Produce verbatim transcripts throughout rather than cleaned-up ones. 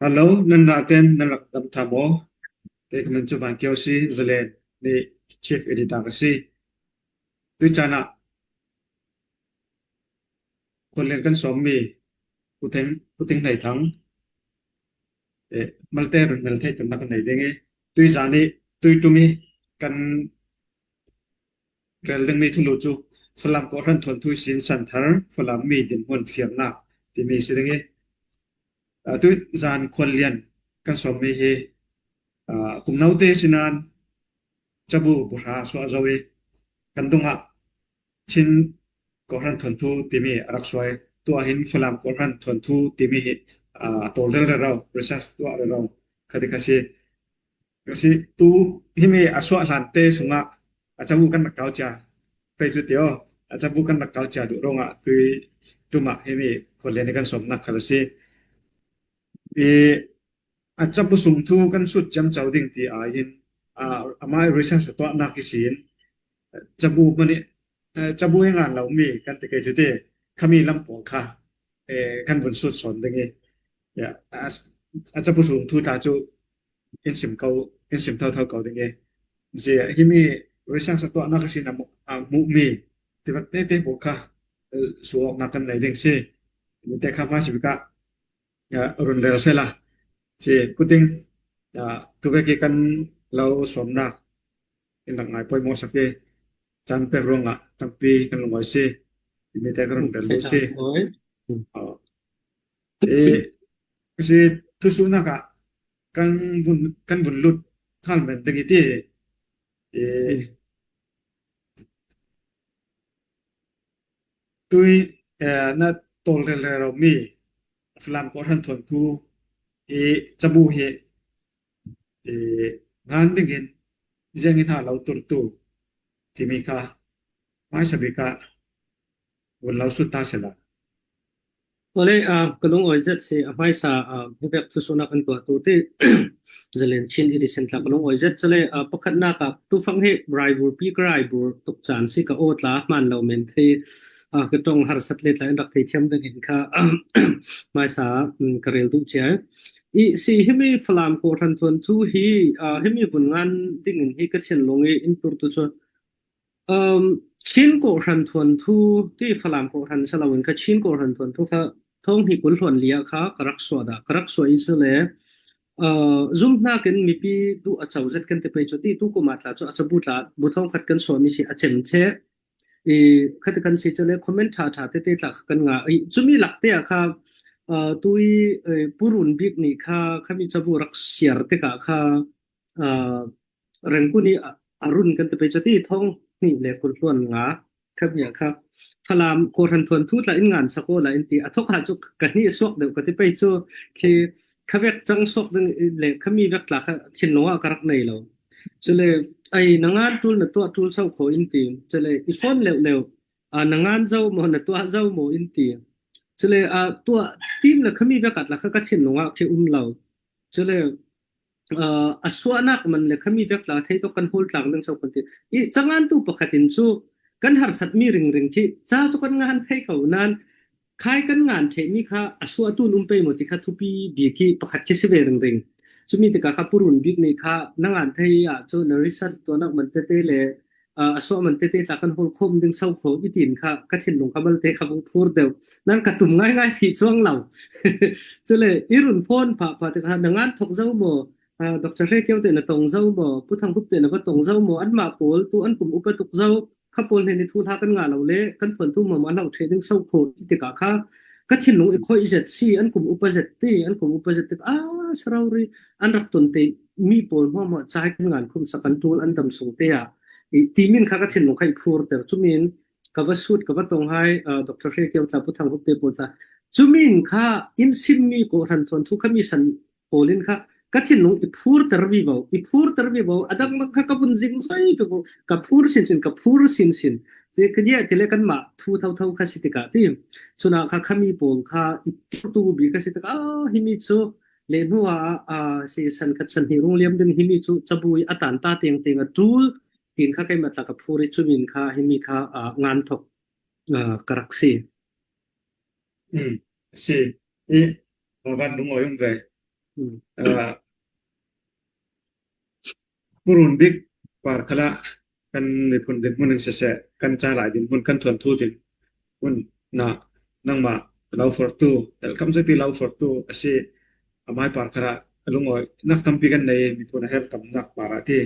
Hello, nan naten nan rak dam tha maw? Kei ka min cu Van Kio si, Zalen nih Chief Editor ka si. Tui caan ah khualian kan sawmmi Pu Teng, Pu Teng Hnei Thang, eh, malte run mel theih kan nak kan nei ding i, tui zan i, tui ṭum i kan rel dingmi thulu cu Falam Kawhhran Thuanthu i sin santhar, Falam mi dinhmun thliarnak timi si ding i, aa, tui zan khualian kan sawmmi hi, aa, kum note sinan cabu buhra suah zo i kan dungah Chin Kawhhran Thuanthu timi a rak suai. Tuah hin Falam Kawhhran Thuanthu timi hi, aa, a tawl rero, research tuah rero kha ti kha si. Ka si tu himi a suah hlan te sungah a cabu kan rak kau cia. Pei cu ti aw, a cabu kan rak kau cia duh ruangah tui ṭum ah himi khualian i kan sawmnak kha a si. I a cabu sung thu kan sut ciamco ding ti ai hin, aa, amah i research a tuahnak ihsin cabu hmanh i, aa, cabu i ngan lomi kan ti kei cu ti khami lam pawl kha, eh, kan vun sut sawn ding i, ya, a, a cabu sung thu tla cu in sim ko, in sim thotho ko ding i, si himi research a tuahnak ihsin a mu-, a hmuhmi tivek tete pawl kha, eh, suh awknak kan nei ding si. Mite kha hmaisabik ah, ah, run rel sehla si. Pu Teng, ah, tuvek i kan lo sawmnak in rak ngai poimawh sak i caan pek ruangah tampi kan lungawi si. Mite kan run rel duh si. Aw. Eh, si, thusuhnak ah kan vun, kan vun lut hal men ding i ti. Eh, tui, eh, na tawl rero mi Falam Kawhhran Thuanthu i cabu hi, eh, ngan dingin ziangin ha lo turtu timi kha hmaisabik ah vun lo sut ta sehla. Awle, ah, ka lungawi zet si a hmaisa, ah, hivek thusuhnak an tuahtu ti Zalen Chin Edition tla ka lungawi zet. Cule, ah, pakhatnak ah tufang hi raibur pi ka raibur tuk caan si ka aw tla hmaan lo men thei, ah, ka ṭong harsat le tla in rak thei thiam ding in kha, hmaisa, um, ka rel duh cia. I si himi Falam Kawhhran Thuanthu hi, ah, himi vun ngan ding in hi ka thinlung i in turtu cu, um, Chin Kawhhran Thuanthu ti Falam Kawhhran si lo in kha Chin Kawhhran Thuanthu kha thawng hnih kul hluan li ah kha ka rak suah dah, ka rak suah i cule, uh, zumhnak in mipi duh a co zet kan ti pei cu ti tu kum ah tla cu a cabu tla bu thawng khat kan suahmi si a cem che. I, khati kan si cule comment ṭha ṭha tete tla kha kan ngah. I, cumi lakte ah kha, uh, tui, eh, Pu Run Bik nih kha khami cabu rak siar tikah kha, uh, Rengkun i a, a run kan ti pei cu ti thawng hnih le kul hluan nga khami ah kha Falam Kawhhran Thuanthu tla in ngan sak aw la in ti a thawk ah cu ka hnih suak deuh ka ti pei cu khi kha vek cang suak ding le khami vek tla kha thinlung ah ka rak nei lo. Cule ai na ngan ṭul na tuah ṭul so kho in ti. Cule i phone leuh leuh, a, na ngan zo maw, na tuah zo maw in ti. Cule, a, tuah tim le khami vek ah tla kha ka thinlung ah khi um lo. Cule, a, a suahnak man le khami vek tla thei tawk kan hawl tlang ding so kan ti. I cangantu pakhat in cu kan harsatmi ringring khi ca cu kan ngan thei ko nain khai kan ngan ṭhehmi kha a suahtu in um pei maw ti kha thupi bik hi pakhat khi si ve ringring. Cumi tikah kha Pu Run Bik nih kha na ngan thei ah cu na research tuahnak man tete le, ah, a suah man tete tla kan hawl khawm ding so kho i tin kha ka thinlung kha malte kha vung phur deuh. Nan ka tum ngaingai hrih cuang lo. Cule i run phone phah phah tikah na ngan thawk zo maw? Ah, Doctor Hre Kio te na tong zo maw? Pu Thang Hup te na va tong zo maw? Anmah pawl tu an kum upa tuk zo. Kha pawl hnen i thuhla kan ngah lo le kan phuantu maw maw a lo ṭheh ding so kho ti tikah kha ka thinlung i khawh i zet si, an kum upa zet ti, an kum upa zet tikah, a, sarori an rak ton te mi pawl hmuahhmuah ca hi kan ngan khum sak, an ṭul an dam sung te ah i timin kha ka thinlung kha i phurter. Cumin ka va sut, ka va tong hai, ah, Doctor Hre Kio tla, Pu Thang Hup te pawl tla. Cumin kha in simmi Kawhhran Thuanthu kha mi san pawl in kha ka thinlung i phurter vivo, i phurter vivo, a dang dang kha ka vun zing zoi vivo, ka phur sinsin, ka phur sinsin. Ti ka dia ti le kanmah thu thotho kha si tikah ti. Cunah kha khami pawl kha i phurtu bik kha si tikah, ah, himi cu le hnu ah, ah, si san khat san hnih rung liam ding himi cu cabu i a tan ta tiang tiang a ṭul tin kha keimah tla ka phur i cumin kha himi kha, ah, ngan thawk, ah, ka rak si. Um, si. I, ah, van lungawi um ve. Purun bik par khala kan miphun dinhmun in sese, kan ca lai dinhmun, kan thuanthu dinhmun na nangmah lo fortu, helkam zati lo fortu a si. A mai par khala a lungawi nak tampi kan nei, miphun a helkam nak par a ti.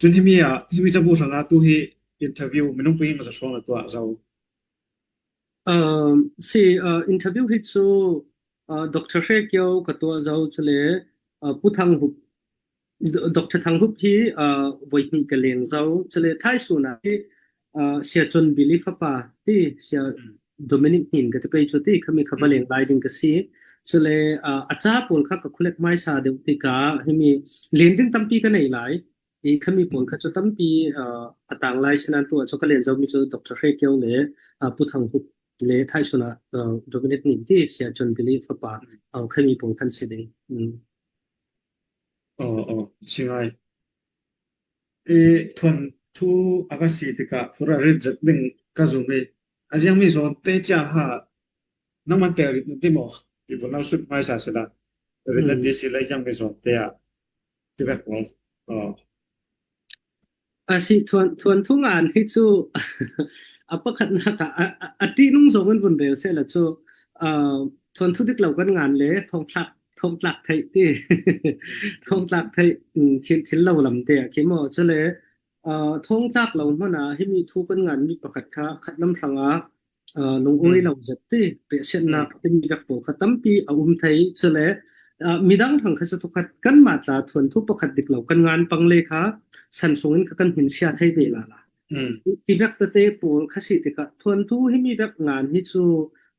Cun himi a, himi cabu hrangah tu hi interview minung pahing a za hrawng a tuah zo. Um, si, uh, interview hi cu, uh, Doctor Hre Kio ka tuah zo, cule, uh, Pu Thang Hup, Doctor Thang Hup hi, uh, voi hnih ka leng zo, cule thaisun ah hi, uh, Sia Cun Bili fapa ti, Sia Dominic Hnin ka ti pei cu ti, khami kha va leng lai ding ka si. Cule, uh, a ca pawl kha ka khulek hmaisa deuh tikah himi len ding tampi ka nei lai. I khami pawl kha cu tampi, uh, a tang lai sinan tu ah cu ka len zomi cu Doctor Hre Kio le, uh, Pu Thang Hup le thaisun ah, uh, Dominic Hnin ti Sia Cun Bili fapa, uh, khami pawl khan si ding. Mm. Aw, aw, si ngai. I thuanthu a va si tikah phur a rit zet ding ka zum i a ziangmi zawn te cia ha nangman te rit na ti maw? Ti bu nau sut hmaisa sila rit na ti si le ziangmi zawn te ah ti vek maw? Aw. A si, thuan, thuanthu ngan hi cu a pakhatnak ah a, a, a ṭihnung zong in vun rel sehla cu, aa, thuanthu dik lo kan ngan le thongtlak, thongtlak theih ti, thongtlak theih, um, thil, thil lo lam te a khi maw? Cule, aa, thongtlak lo hmanh ah himi thu kan nganmi pakhat kha khatlam hrangah, aa, lungawi lo zet ti riahsiatnak timi vek pawl kha tampi a um thei. Cule, aa, midang hrang kha cu thukhat kanmah tla thuanthu pakhat dik lo kan ngan pang le kha san sungin kha kan hminsia thei ve lala. Ti vek tete pawl kha si tikah thuanthu himi vek ngan hi cu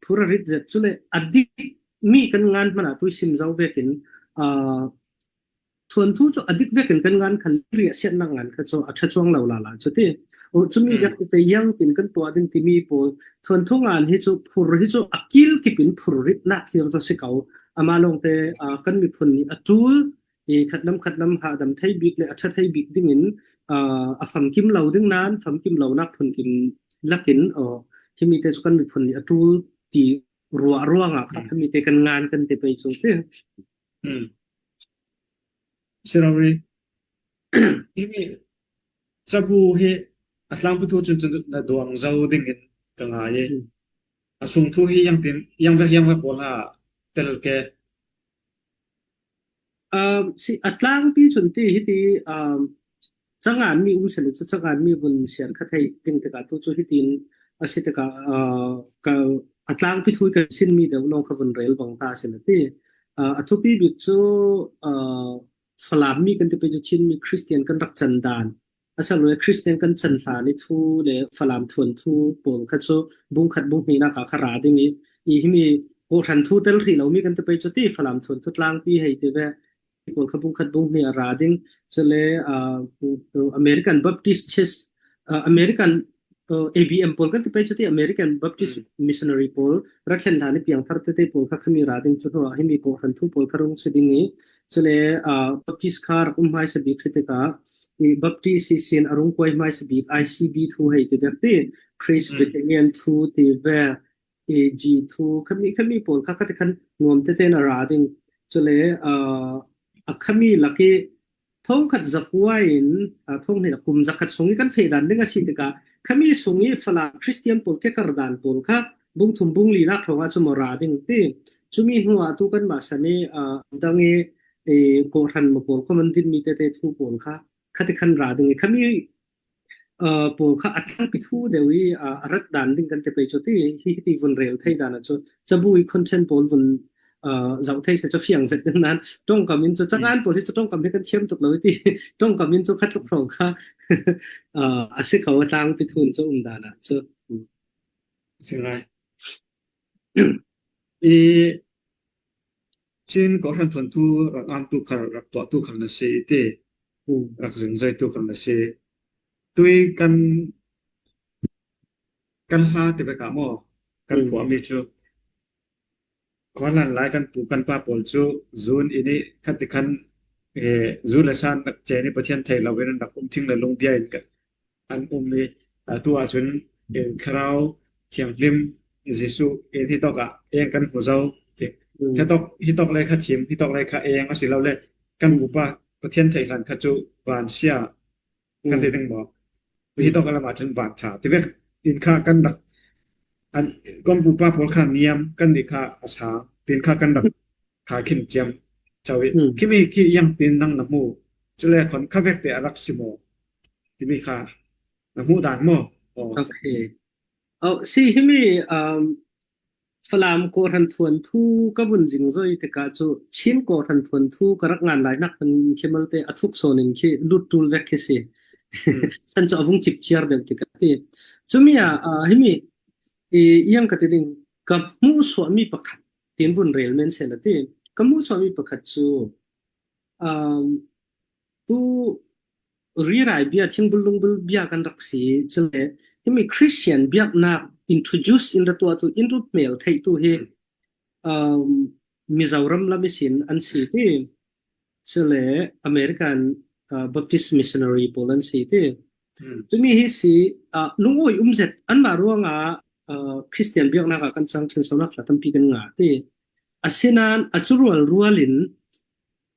phur a rit zet cule a dik mi kan ngan hmanh ah tu i sim zo vekin, aa, thuanthu cu a dik vekin kan ngan kha riahsiatnak ngan kha cu a ṭha cuang lo lala cu ti. Aw, cumi vek tete iang tin kan tuah ding timi pawl thuanthu ngan hi cu phur hi cu a kil kip in phur ritnak thliang cu a si ko. Amah lawngte, aa, kan miphun nih a ṭul i khatlam khatlam hahdam thei bik le a ṭha thei bik dingin, aa, a famkim lo ding nain famkim lonak phunkim lakin, aw, himi te cu kan miphun nih a ṭul ti ruah ruangah kha himi te kan ngan kan ti pei cu ti. Si lo rih. Himi cabu hi a tlangpi thu cun, cun na duang zo dingin ka ngai i a sung thu hi yang tin, yang vek, yang vek pawl ha tel ke. Um, si, a tlangpi cun ti hiti, um, cangan mi um sele cu cangan mi vun siar kha thei ding tikah tu cu hitin a si tikah, uh, ka, a tlangpi thu kan sinmi deuh lawng kha vun rel bang ta sele ti. Uh, a thupi bik cu, uh, Falam mi kan ti pei cu Chin mi Christian kan rak can dan. A si lo Christian kan can hlan i thu le Falam thuanthu pawl kha cu bungkhat bunghnih ah kha ra ding i, i himi kawhhran thu tel hrih lomi kan ti pei cu ti Falam thuanthu tlangpi hei ti ve. Pawl kha bungkhat bunghnih a ra ding. Cule, aa, American Baptist Church, aa, American, aa, A B M pawl kan ti pei cu ti American Baptist Missionary pawl, rat thlen hlan i piangthar tete pawl kha khami ra ding cu hnu ah himi kawhhran thu pawl kha rung si ding i, cule, aa, Baptist kha rak um hmaisa bik si tikah, i Baptist i sin a rung kuai hmaisa bik I C B thu hei ti vek ti, Presbyterian thu ti ve, i G thu, khami, khami pawl kha khatikhan nuam tete in a ra ding. Cule, aa, a khami lak i thongkhat zakua in, aa, thonghnih le kum zakhat sung i kan feh dan ding a si tikah, khami sung i Falam Christian pawl kekar dan pawl kha bung thum bung linak thawngah cu maw ra ding ti. Cumi hnu ah tu kanmah san i, aa, dang i, i kawhhran maw pawl kha man dinmi tete thu pawl kha khatikhan ra ding i khami, aa, pawl kha a tlangpi thu deuh i, aa, a rat dan ding kan ti pei cu ti hi, hiti vun rel thei dan ah cu cabu i content pawl vun, aa, zoh thei se cu fiang zet ding nan ṭongkam in cu cangan pawl hi cu ṭongkam hi kan thiam tuk lo i ti ṭongkam in cu khatluk hrawng kha, aa, a si ko a tlangpi thu in cu um dan ah cu. Si ngai. I Chin kawhhran thuanthu rak antu khal, rak tuahtu khal na si i ti, rak zingzoitu khal na si. Tui kan, kan hla ti vek ah maw, kan phuahmi cu khualan lai kan pu kan pa pawl cu zun i nih khatikhan, eh, zu le san rak cen i Pathian thei lo in rak um thing le lungbia in kan an um i, aa, tu ahcun, eh, Thlarau Thianghlim, Jesuh in hi tawkah eng kan hmu zo. Ti. Mm. Hitawk, hitawk le kha thim, hitawk le kha eng a si lo le. Kan pupa Pathian theihlan kha chu vansia kan ti ding maw? Hitawk lam ah cun van ṭha. Ti vek in kha kan rak, an, kan pupa pawl kha niam, kan nih kha a sang, tin kha kan rak kha khin ciam. Chau i. Hmm. Khimi khi yang tin nang na hmu. Cule khon kha vek te a rak si maw? Timi kha na hmuh dan maw? Oh. Okay. Oh, si himi, um, Falam kawhhran thuanthu ka vun zingzoi tikah cu Chin kawhhran thuanthu ka rak ngan lai nak hman khi malte a thuk sawn in khi lut ṭul vek khi si. Hmm. San cu a vung cip ciar deuh tikah ti. Cumi ah, ah, himi i, iang ka ti ding, ka hmuh suahmi pakhat tin vun rel men seh la ti. Ka hmuh suahmi pakhat cu, um, tu rirai bia, thingbul lungbul bia kan rak si, cule himi Christian biaknak introduce in ra tuah tu, in rut hmel theih tu hi, um, Mizoram lam ihsin an si ti, cule American, uh, Baptist missionary pawl an si ti. Hmm. Tumi hi si, uh, lungawi um zet, anmah ruangah, uh, Christian biaknak ah kan cang ṭhin, sonak hla tampi kan ngah ti. Asinain a cu rualrual in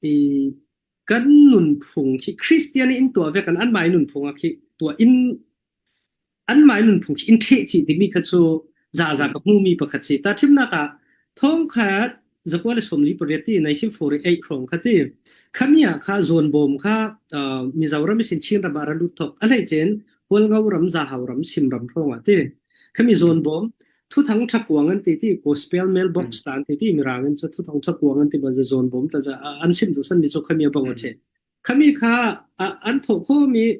i kan nunphung khi Christian in tuah vek an, anmah i nunphung ah khi tuah in, anmah i nunphung khi in ṭheh cih timi kha cu zaza ka hmumi pakhat si. Tahṭhimnak ah thawngkhat zakua le sawmli pariat ti, nineteen forty-eight hrawng kha ti. Khami ah kha zawnbawm kha, ah, Mizoram ihsin Chin ram ah ra lut thawk. A hleice in Hualngo ram, Zahau ram, Sim ram hrawng ah ti. Khami zawnbawm, Thuthang Ṭha Kuang an ti ti, gospel mailbox ta an ti ti, Mirang in cu Thuthang Ṭha Kuang an ti, ba za zawnbawm ta za, a, an sim duhsanmi cu khami a bang aw ṭhe. Khami kha, a, an thawh khawmi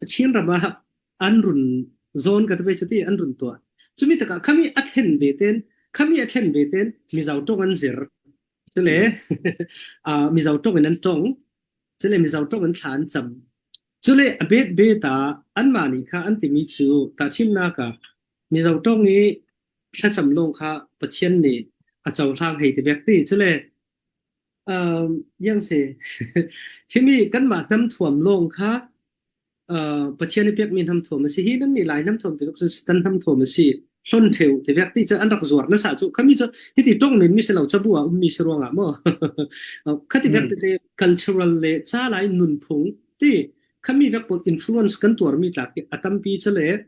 Chin ram ah an run zawn ka ti ve cu ti, an run tuah. Cumi takah khami a thlen ve ten, khami a thlen ve ten Mizo ṭong an zir. Cule, a, Mizo ṭong in an ṭong. Cule Mizo ṭong in thla an cam. Cule a bet bet ah anmah nih kha an timi cu tahṭhimnak ah Mizo ṭong i thlacam lawng kha Pathian nih a cohlang hei ti vek ti. Cule, um, yang si, himi kanmah hnamthuam lawng kha, uh, Pathian i pekmi hnamthuam a si. Hi nannih Lai hnamthuam ti vek cu Satan hnamthuam a si. Hlon ṭheu ti vek ti cu an rak zuar nasa cu. Khami cu hiti ṭong men mi si lo, cabu ah ummi si ruangah maw? Uh, khati vek tete cultural le ca lai nunphung ti khami vek pawl influence kan tuarmi tla khi a tampi cule,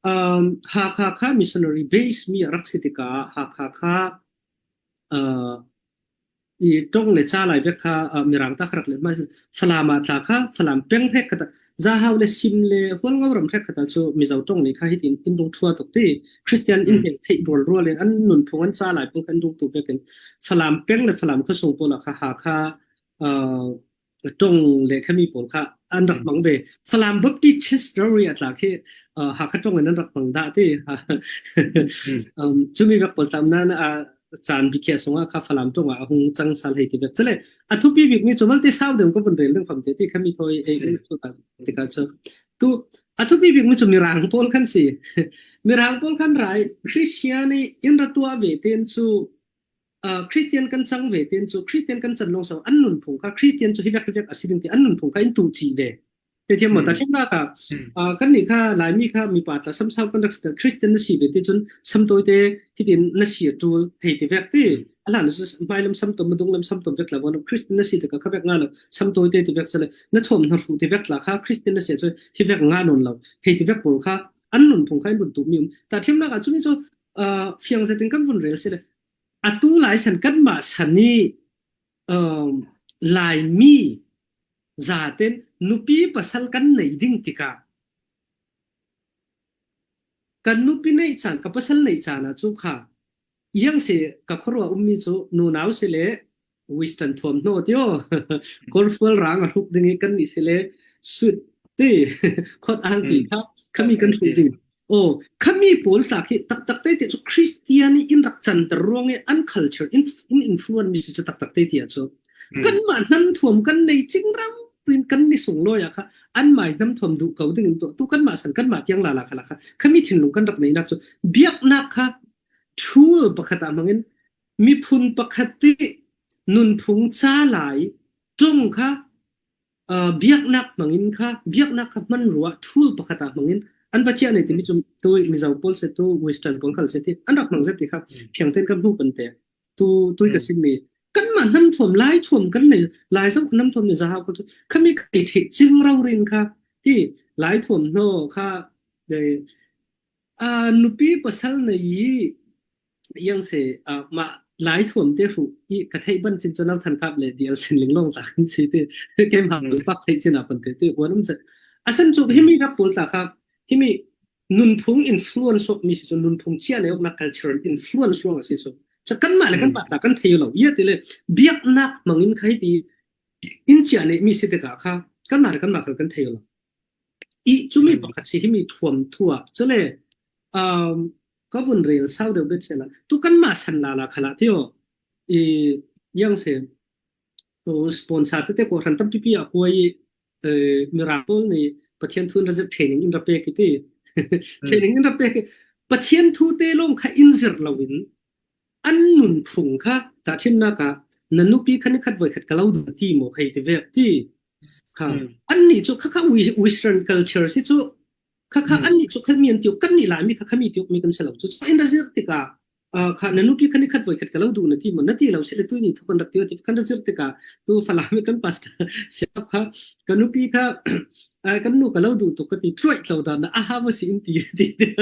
um, Hakha kha missionary base mi a rak si tikah Hakha kha, uh, i ṭong le ca lai vek kha, uh, Mirang ta kha rak let hmai, Falam ah tla kha, Falam peng hrek khat ah, Zahau le Sim le Hualngo ram hrek khat ah cu Mizo ṭong nih kha hitin in rung ṭhua tuk ti, Christian in hmel theih rualrual in an nunphung an ca lai peng kha an rung tu vekin Falam peng le Falam khuasung pawl ah kha Hakha, uh, ṭong le khami pawl kha an rak hmang ve. Falam Baptist Church rori a tla khi, uh, Hakha ṭong in an rak hmang dah ti. Um, cumi vek pawl tam nan, uh, caan bikhia sungah kha Falam ṭong ah a hung cang sal hei ti vek. Cule a thupi bikmi cu malte sau deuh ka vun rel ding fam te ti khami thawi ei in tu ta tikah cu. Tu a thupi bikmi cu Mirang pawl khan si. Mirang pawl khan rai Christian i in ra tuah ve ten cu, ah, Christian kan cang ve ten cu, Christian kan can lawng so, an nunphung kha Christian cu hi vek hi vek a si ding ti an nunphung kha in tuh cih ve. Te thiam maw, tahṭhimnak kha, ah, kannih kha Laimi kha mipa tla samsau kan rak si, Christian na si ve ti cun samtawite hitin na si a ṭul hei ti vek ti. A hlan cu hmailam samtom, madunglam samtom vek tla, Christian na si tikah kha vek nga lo, samtawite ti vek cale, na thuam hna hruh ti vek tla kha Christian na si cu hi vek nga nawn lo hei ti vek pawl kha an nunphung kha in run tuhmi um. Tahṭhimnak ah cumi cu, ah, fiang zetin kan vun rel si le, atu lai san kanmah san i, um, Laimi zaten nupi pasal kan nei ding tikah kan nupi neih caan, ka pasal neih caan ah cu kha, iang si ka khuaruah ummi cu nunau si le Western thuam hnawh tio. Kawlfual rang a hruk ding i kannih si le suit ti, khawt ang ti kha, khami kan hruk ding. Oh, khami pawl tla khi taktak tete cu Christian i in rak canter ruang i an culture, in, in influence mi si cu taktak tete ah cu. Kanmah hnamthuam kan nei cing rang rin kan ni sunglawi ah kha anmah i hnamthuam duh ko ding in tuah. Tu kanmah san kanmah tiang lala kha la kha. Khami thinlung kan rak neihnak cu biaknak kha tool pakhat ah hmangin miphun pakhat ti nunphung ca lai ṭong kha, ah, biaknak hmangin kha, biaknak kha hmanrua tool pakhat ah hmangin an va ciah nei timi cu tu Mizo pawl si tu Western pawl khal si ti an rak hmang zet ti kha fiangten kan hmuh kan te. Tu, tui ka sim mi. Kanmah hnam thuam, lai thuam kan nei, lai zong hnam thuam nei za hau ka tu. Khami ka thei thei cing rau rin kha. Ti, lai thuam no kha, de, a, nupi pasal na yi, yang se, a, ma, lai thuam te hu, i, ka thei ban cin chonau than kap le, dial sen ling long ta kan si te. Kem hang pak thei cin a pan te, te, wan um se. Asan chu himi rak pul ta kha, himi nunphung influence of mi si chu, nunphung chia ne ok na cultural influence ruang a si chu. Sa kanmah le kanmah ta kan thei lo. Ia ti le, biak nak mangin khai ti, in chia ne mi si te ka kha, kanmah le kanmah kal kan thei lo. I, chumi pakhat si himi thuam thua. Chule, um, ka vun rel sau deuh bet sela. Tu kanmah san la la khala tio. I, yang se, tu sponsor te te ko hran tam pipi a kuai, eh, Mirang Pawl ni Pathian thu in ra zir training in ra pek iti. Training in ra pek. Pathian thu te long kha in zir lo in. An nunphung kha, ta thim na ka, na nupi kha ni khat voi khat ka lo du ti mo hei ti vek ti. Kha, an ni chu kha kha Wes-, Western culture si chu, kha kha an ni chu kha mi an tiu, kan ni lai mi kha kha mi tiu mi kan se lo chu. Chu in ra zir ti ka, a, kha na nupi kha ni khat voi khat ka lo du na ti mo, na ti lo se le tu ni thu kan rak tiu ti kan ra zir ti ka, tu Falam mi kan pastor siap kha, ka nupi kha, a, kan nu ka lo du tu ka ti tluai tlo da na, aha, ma si in ti, ti, ti.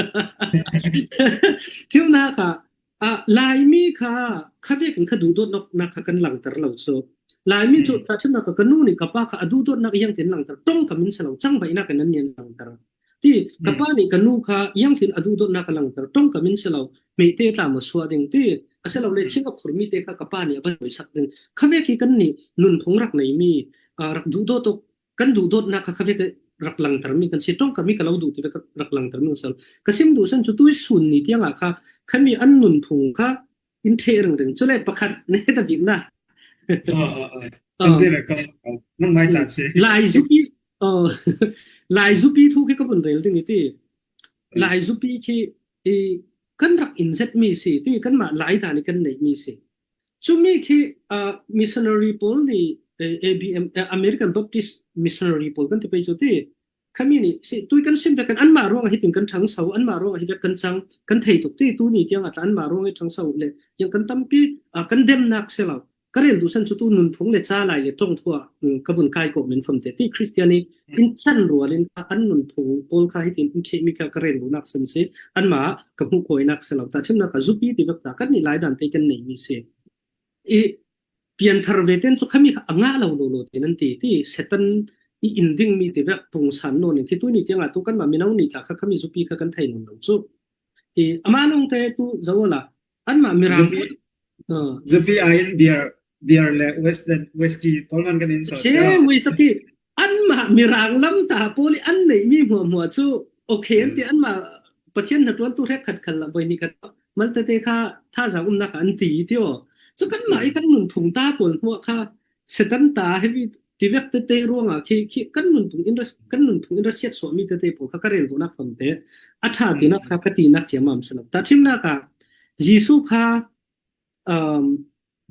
Thim na ka, a, lai mi kha, kha vek in kha du dot nok na kha kan lang tar lo so. Lai mi chu ta thim na ka, ka nu ni ka pa kha a du dot nak yang tin lang tar, tong ka min sa lo, chang vai na ka nan nian lang tar. Ti, ka pa ni ka nu kha yang tin a du dot nak ka lang tar, tong ka min sa lo, mei te tla ma sua ding ti, a sa lo le ching a khur mi te kha ka pa ni a ba sak ding. Kha vek ki kan ni, nunphung rak nei mi, a, rak du dot tok, kan duhdawtna kha kha vek rak langter mi kan si, tawngka mi ka lo duh ti vek rak langter mi kan si. Ka sim duh san chu tui sun ni tiang ah kha, kha mi an nunphung kha in theh ringring. Chule pakhat ne ta bik na. Lai zupi, lai zupi thu khi ka vun rel ding i ti. Lai zupi khi i kan rak in zet mi si, ti kan mah lai dan i kan nei mi si. Chumi khi, ah, missionary pawl ni, eh, A B M, eh, American Baptist missionary pawl kan ti pei chu ti. Khami ni, si, tui kan sim vek kan anmah ruang a hitin kan thangso, anmah ruang a hi vek kan chang, kan thei tuk ti, tu ni tiang a tla anmah ruang i thangso le, yang kan tampi, ah, kan dem nak se lo. Ka rel duh san chu tu nunphung le cha lai le tawng thua, um, ka vun kai ko min fam te ti Christian i in chan rual in kha an nunphung pawl kha hitin in thei mi kha ka rel duh nak san si, anmah ka hmu koi nak se lo. Ta thimna ka zupi ti vek ta kan ni lai dan te kan nei mi si. I pian thar ve ten chu khami kha a ngah lo lo lo te nan ti, ti Satan i in ding mi ti vek pung san no ning khi tu ni tiang a tu kan ma mi nau ni tla kha khami zupi kha kan thei lo lo chu. I ama nong te tu zo la, anmah mirang. Zupi, zupi a in beer, beer le West, whisky pawl man kan in sawt. Che, whisky. Anmah mirang lam ta pawl i an nei mi hmuahhmuah chu. Okay, an ti anmah Pathian na tuan tu hrek khat khal la voi ni khat. Mal te te kha tha za um na kha an ti ti o. Chu kan mah i kan nunphung ta pawl hmuah kha Satan ta heavy ti vek te te ruang a khi, khi kan nunphung in ra, kan nunphung in ra siat suah mi te te pawl kha ka rel duh nak pam te. A tha ti nak kha ka ti nak chia mam sa lo. Ta thim nak a Jesu kha, um,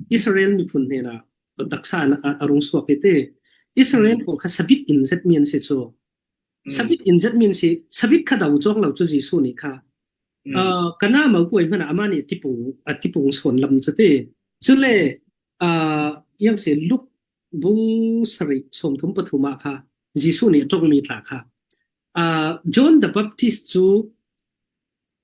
Israel miphun hnena taksa a, a rung suak i te. Israel pawl kha sabit in zet mi an si chu. Sabit in zet min si, sabit kha dau chuang lo chu Jesu ni kha. Ah, kana mau kuai hmana ama ni tipung, a tipung son lam chu ti. Chule, ah, yang se Luk bung sari som thum pathum a kha, Jesu ni tong mi tla kha. Ah, John the Baptist chu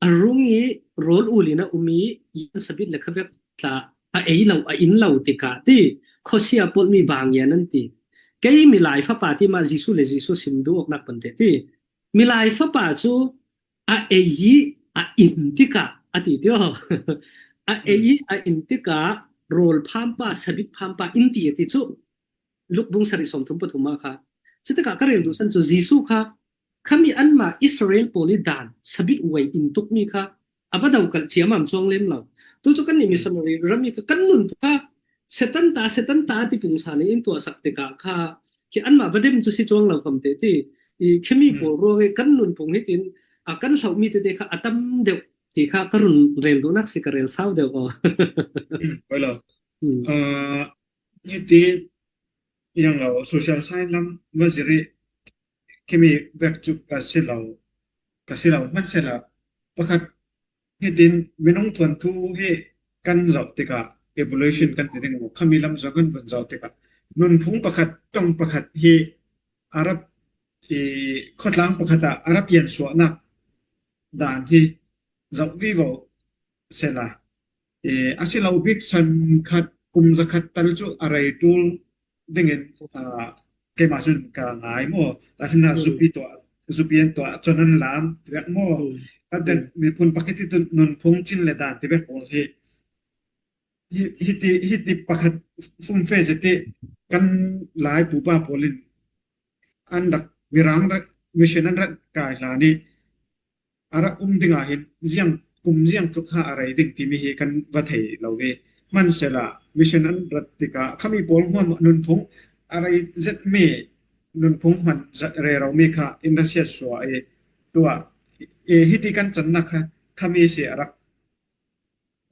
a rung i rol u lina um i yan sabit le kha vek tla a ei lo, a in lo ti ka ti, khosia pawl mi bang yan an ti. Kei milai fapa ti ma Jesu le Jesu sim duh awk nak pan te ti. Milai fapa chu a ei i a in ti ka a ti ti aw. A ei i a in ti ka rol phampa, sabit phampa in ti a ti chu. Luk bung sari som thum pathum a kha. Chuti ka ka rel duh san chu Jesu kha, khami anmah Israel pawl i dan, sabit uai in tuk mi kha, a va dau kal chia mam chuang lem lo. Tu chu kan ni missionary ram i kha kan nunphung kha, Satan ta, Satan ta ti pung sa ni in tua sak te ka kha, khi anmah va dem chu si chuang lo kam te ti, i khimi pawl ruang i kan nunphung hitin, a kan hlau mi te te kha a tam deuh ti kha ka run rel duh nak si ka rel sau deuh aw. Oi lo. Ah, ni ti yang lo social science lam va ziri khimi vek chu ka si lo, ka si lo man se la pakhat hitin minung thuan thu hi kan zauh ti ka evolution kan ti ding maw, khami lam zong kan vun zoh tikah nunphung pakhat, ṭong pakhat hi a rak, i, khawtlang pakhat ah a rak piansuahnak dan hi zoh vivo sela, i, a si lo bik san khat, kum za khat tal cu a rei ṭul dingin, aa, keimah cun ka ngai maw? Tahṭhimnak zupi tuah, zupi an tuah, con an lam, ti vek maw? Kan tek miphun pakhat hi tu nunphung cin le dan ti vek pawl hi, hi, hiti, hiti pakhat fumfe zet hi kan Lai pupa pawl in an rak, Mirang rak, mission an rak kai hlan i a rak um ding ah hin ziang kum ziang tluk kha a rei ding timi hi kan va thei lo i, hmansehla mission an rat tikah khami pawl hmuahhmuah nunphung a rei zetmi, nunphung hman zet rero mi kha in ra siatsuah i, tuah, i, hiti kan cannak kha khami si a rak,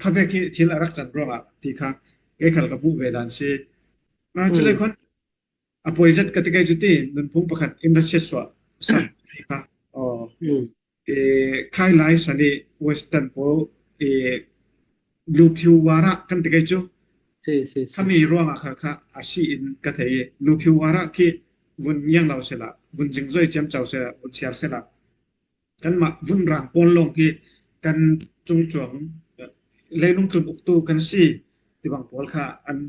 kha vek hi thil a rak can ruangah ti kha kei khal ka hmuh ve dan si. Ah, cu le khon a poi zet ka ti kei cu ti, nunphung pakhat in ra siatsuah sak ti kha. Aw, e, khai lai sani Western pawl, e, luphiu wara kan ti kei cu. Khami ruangah kha, kha a si in ka thei. Luphiu wara khi vun ngiang lo sela, vun zingzoi ciamco sela, vun siar sela, kanmah vunrang pawl lawng hi kan cungcuang, leilung tlun uktu kan si ti bang pawl kha an,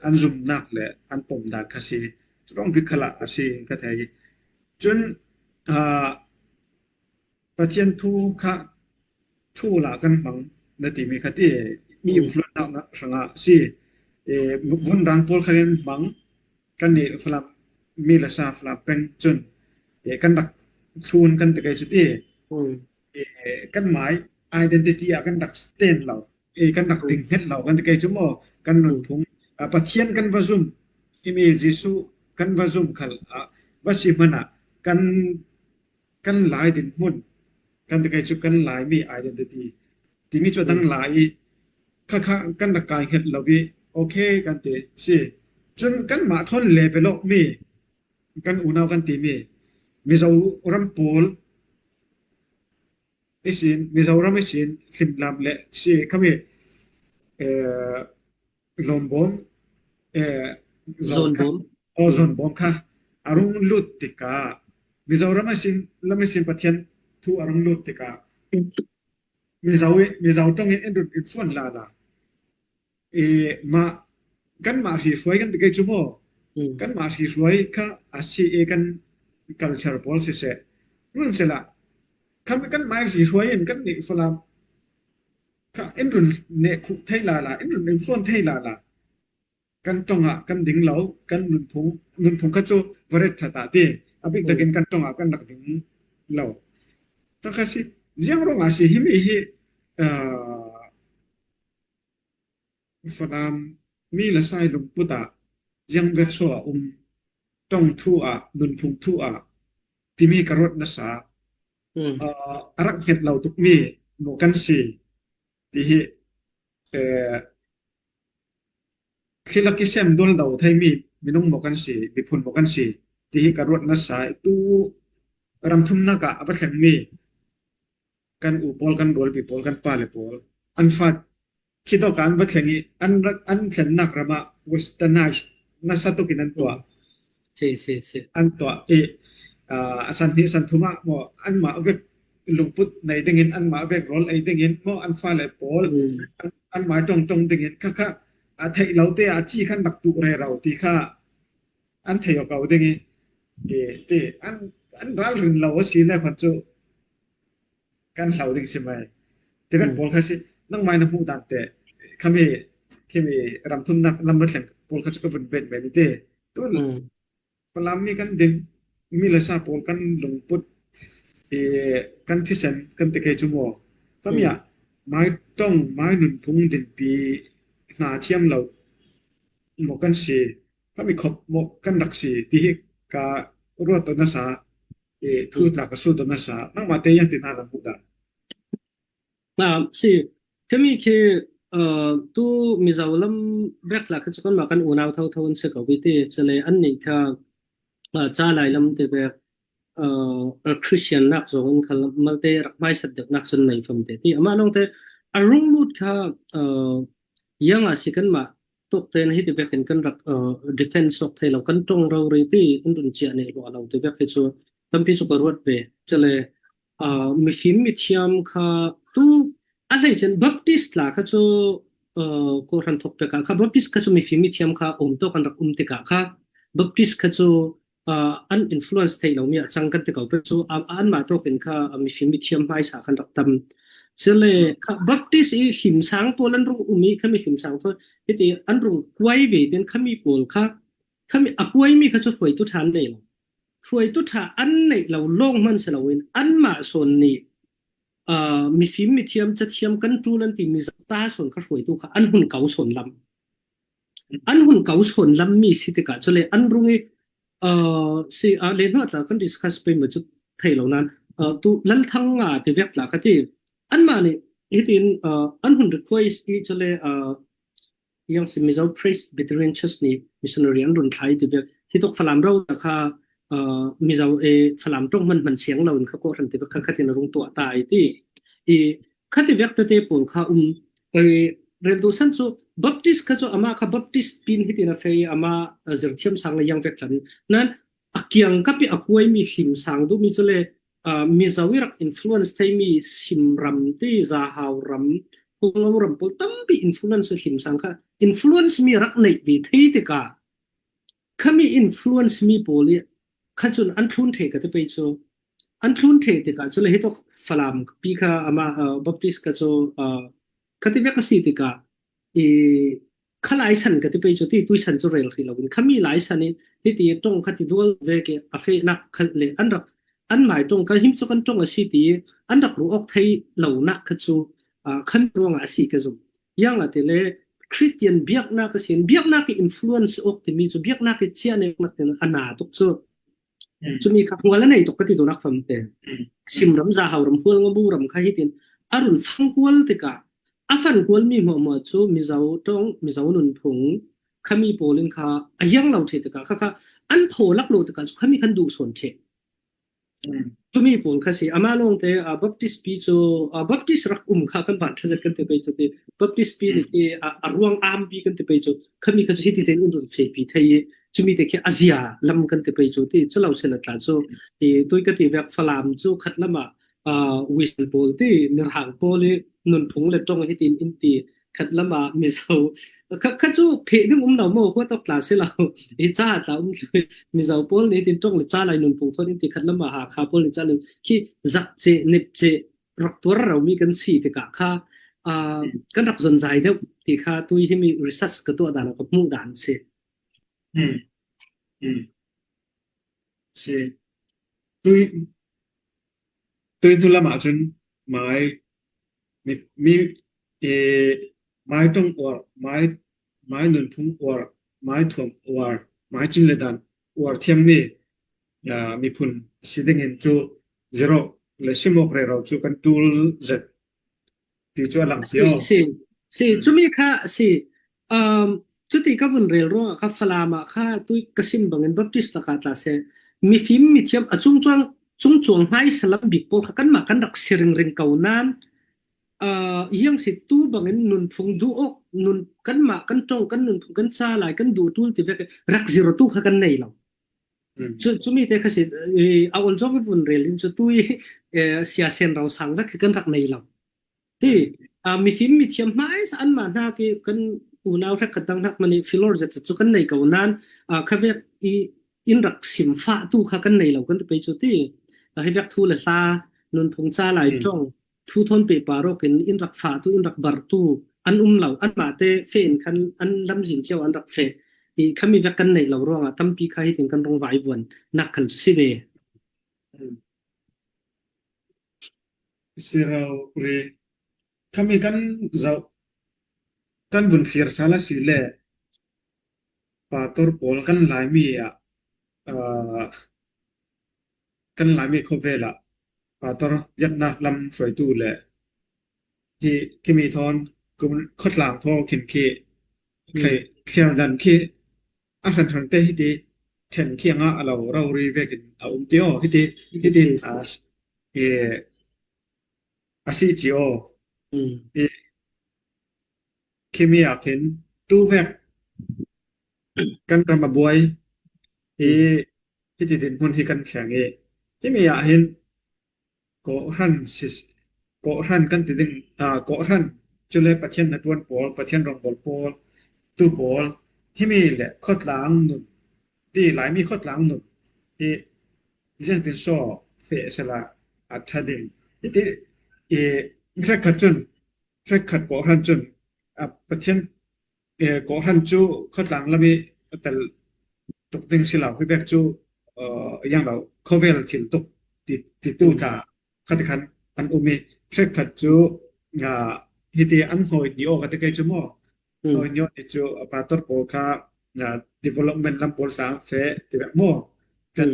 an zumnak le an pomdan kha si. Curawng bik khalah a si ka thei. Cun, aa, Pathian thu kha thu la kan hmang na timi kha ti, mi influence nak hrangah si. E, vunrang pawl kha in hmang, kan nih Falam mi le sa Falam peng cun, e, kan rak thlun kan ti kei cu ti, e, kan mai identity ah kan rak stand lo, e, kan rak ding hnget lo kan ti kei cu maw? Kan nunphung, a, Pathian kan va zum, himi Jesuh kan va zum khal, a, va si hmanah kan kan lai dinhmun kan ti kei cu kan Laimi identity timi cu a dang lai i kha kha kan rak kai hnget lo i, okay kan ti si. Cun kanmah thawn level awk mi kan unau kan timi Mizoram pawl ihsin, Mizoram ihsin hlimlam le si khami, eh, lawmbawm, eh, zawn kha, aw, zawnbawm kha a rung lut tikah Mizoram ihsin, lam ihsin Pathian thu a rung lut tikah Mizo i, Mizo ṭong in in run in fuan lala. E, mah, kanmah hrihruai kan ti kei cu maw? Kanmah hrihruai kha a si i kan culture pawl siseh. Hmansehla, khami kanmah hrihruai in kan nih Falam kha in run neh khuh thei lala, in run in fuan thei lala. Kan ṭongah kan ding lo, kan nunphung, nunphung kha cu va ret ṭha ta ti, a bik takin kan ṭongah kan rak ding lo. Takha si, ziang ruangah si himi hi, aa, Falam mi le sa i lungput ah ziang vek so a um, ṭong thu ah, nunphung thu ah, timi ka ruat nasa, aa, a rak hnget lo tukmi maw kan si, ti hi, eh, thli lak i sem dualdo theimi minung maw kan si, miphun maw kan si, ti hi ka ruat nasa i tu ramthumnak ah a va thlengmi kan u pawl, kan rualpi pawl, kan pa le pawl, an fa khi tawk ah an va thleng i an, an thlennak ram ah westernize nasa tuk in an tuah. An tuah i, aa, a san hnih san thum ah maw anmah vek lungput nei dingin, anmah vek rawl ei dingin maw an fale pawl an, anmah ṭong ṭong dingin kha kha a theih lo te a ci khan rak tuh rero ti kha an thei aw ko ding i, i ti an, an ralrin lo a si le khan cu kan hlau ding si mai. Ti vek pawl kha si, nangmai na hmuh dan te, khami, khimi ramthumnak lam va thleng pawl kha cu ka vun bet men i ti. Tu Falam mi kan din, mi le sa pawl kan lungput, i, kan thisen kan ti kei cu maw? Khami ah mai ṭong, mai nunphung dinpi hna thiam lo maw kan si, khami khop maw kan rak si, ti hi ka ruat to nasa, i, thu tla ka sut to nasa, nangmah te yang ti hna lam hmuh dan. Aa, si, khami khi, aa, tu Mizoram vek la kha cu kanmah kan unau thotho an si ko i ti, cule annih kha, aa, ca lai lam te vek, aa, Christian nak zong in kha malte rak hmaisat deuhnak cun nei famte ti. Amah lawngte a rung lut kha, aa, Yang a si kanmah tawk ten hiti vekin kan rak, uh, defense awk thei lo, kan ṭong rori ti an run ciah nei luah lo ti vek hi cu tampi cu ka ruat ve. Cule, uh, mifim mithiam kha tu a hleice in Baptist tla kha cu, uh, kawhhran thawk pek ah kha Baptist kha cu mifim mithiam kha um tawk an rak um tikah kha Baptist kha cu, uh, an influence thei lomi a cang kan ti ko pek cu, uh, anmah tawk in kha, uh, mifim mithiam hmaisa kan rak tam. Cule kha Baptist i hlimsang pawl an rung um i khami hlimsang thaw hiti an rung kuai ve tin khami pawl kha, khami a kuaimi kha cu hruaitu ṭha an nei lo. Hruaitu ṭha an neih lo lawng hman si loin anmah sawn nih, aa, mifim mithiam cathiam kan ṭul an ti mi zata sawn kha hruaitu kha an hun ko sawn lam. An hun ko sawn lam mi si tikah cule an rung i, aa, si, aa, le hnuah tla kan discuss pei ma cu thei lo nan, aa, tu Lalthang nga ti vek tla kha ti anmah nih hitin, aa, an hun request i cule, aa, Yang si Mizo Presbyterian Church nih missionary an run thlai ti vek. Hi tuk Falam ro ta kha, aa, Mizo e Falam ṭong hman hman siang lo in kha kawhhran ti vek kha khatin a rung tuah ta i ti. I kha ti vek tete pawl kha um, e, rel duh san cu Baptist kha cu amah kha Baptist pin hitin a fei, amah, aa, zirthiam sang le yang vek hlan. Nan a kiangkap i a kuaimi hlimsang duhmi cule, aa, Mizo i rak influence theimi Sim ram ti, Zahau ram, Hualngo ram pawl tampi influence hlimsang kha influence mi rak neih ve thei tikah khami influence mi pawl i kha cun an thlun thei ka ti pei cu, an thlun thei tikah cule hi tuk Falam pi kha amah, aa, Baptist kha cu, aa, ka ti vek a si tikah i kha laisan ka ti pei cu ti tuisan cu rel hrih loin khami laisan i hiti ṭong kha ti dual vek i a fehnak kha le an rak, an mai ṭong kha him cu kan ṭong a si ti an rak ruh awk thei lonak kha cu, aa, khami ruangah a si ka zumh. Yang a ti le Christian biaknak a si in biaknak i influence awk timi cu biaknak i ciah neknak tin a na tuk cu. Cumi kha hmual a nei tuk ka ti duhnak fam te. Sim ram, Zahau ram, Hualngo ram kha hitin a run fang kual tikah a fan kualmi hmuahhmuah cu Mizo ṭong, Mizo nunphung khami pawl in kha a hiang lo ṭhi tikah kha kha an thaw lak lo tikah cu khami khan duh sawn ṭheh. Cumi pawl kha si. Amah lawngte, aa, Baptist pi cu, aa, Baptist rak um kha kan van ṭha zet kan ti pei cu ti. Baptist pi nih ti, aa, a ruang am pi kan ti pei cu. Khami kha cu hiti tein in run fehpi thei i, cumi te khi a zia lam kan ti pei cu ti. Cu lo si la tla cu, i, tui ka ti vek Falam cu khat lamah, aa, Wisan pawl ti, Mirang pawl i, nunphung le ṭong hitin in ti, khat lamah Mizo. Kha, kha cu pheh ding um lo maw, huat awk tla si lo. I ca tla um thlu. Mizo pawl nih tin ṭong le ca lai nunphung thawn in ti khat lamah Hakha pawl nih ca lai khi zak ceh, nep ceh, rak tuar romi kan si tikah kha, aa, kan rak zon zai deuh ti kha tui himi research ka tuah dan a ka hmuh dan si. Si. Tui, tui hnu lamah cun mai, mi, mi, e, mai ṭong uar, mai, mai nunphung uar, mai thuam uar, mai cin le dan uar thiammi, aa, miphun si dingin cu zero le simawk rero cu kan ṭul zet ti cu a lang si aw. Si, si, cumi kha si. Um, cuti ka vun rel ruangah kha Falam ah kha tui ka sim bangin Baptist lakah tla seh, mifim mithiam a cungcuang, cungcuang hmaisa lam bik pawl kha kanmah kan rak si ringring ko nan, uh, hiang si tu bangin nunphung duh awk, nun, kanmah kan ṭong, kan nunphung kan ca lai, kan duh ṭul ti vek rak zirtu kha kan nei lo. Cu, cumi te kha si, eh, a ol zong i vun rel in cu tui, eh, sia sen ro sang vek kan rak nei lo. Ti, aa, mifim mithiam hmaisa anmah hnak i kan unau hrekkhat dang hnak man i filor zet cu kan nei ko nan, aa, kha vek i in rak sim fah tu kha kan nei lo kan ti pei cu ti. Aa, hi vek thu le hla, nunphung ca lai ṭong, thu thawn pehpar awk in in rak fah tu, in rak bar tu an um lo. Anmah te feh in khan an lamzin cio an rak feh i khami vek kan neih lo ruangah tampi kha hitin kan rung vaivuan nak khal cu si ve. Si rori. Khami kan zoh, kan vun fir sal a si le, pastor pawl kan Laimi ah, aa, kan Laimi khawvel ah pastor biaknak lam hruaitu le hi khimi thawn kum khawtlang thaw khin khi thliar dan khi a hranhran te hiti ṭhen khi a ngah a lo rori vekin a um ti aw hiti, hiti, a, e, a si ci aw. I, Khimi ah khin tu vek kan ram a buai i hiti dinhmun hi kan thleng i, himi ah hin Kawhhran sis Kawhhran kan ti ding, a, Kawhhran cule Pathian hnaṭuan pawl, Pathian rawngbawltu pawl, tu pawl, himi le khawtlang nun ti Laimi khawtlang nun hi ziangtin saw feh sela a ṭha ding. Hiti i hrekkhat cun, hrekkhat Kawhhran cun, a, Pathian, e, Kawhhran cu khawtlang lam i a tel tuk ding si lo, hi bek cu, a, yang lo, khawvel thil tuk ti, titu tla khatikhan an um i, hrekkhat cu, a, hiti an hawi ni awk a ti kei cu maw? Hawi ni awk ni cu, a, pastor pawl kha, a, development lam pawl tla an feh ti bek maw? Kan,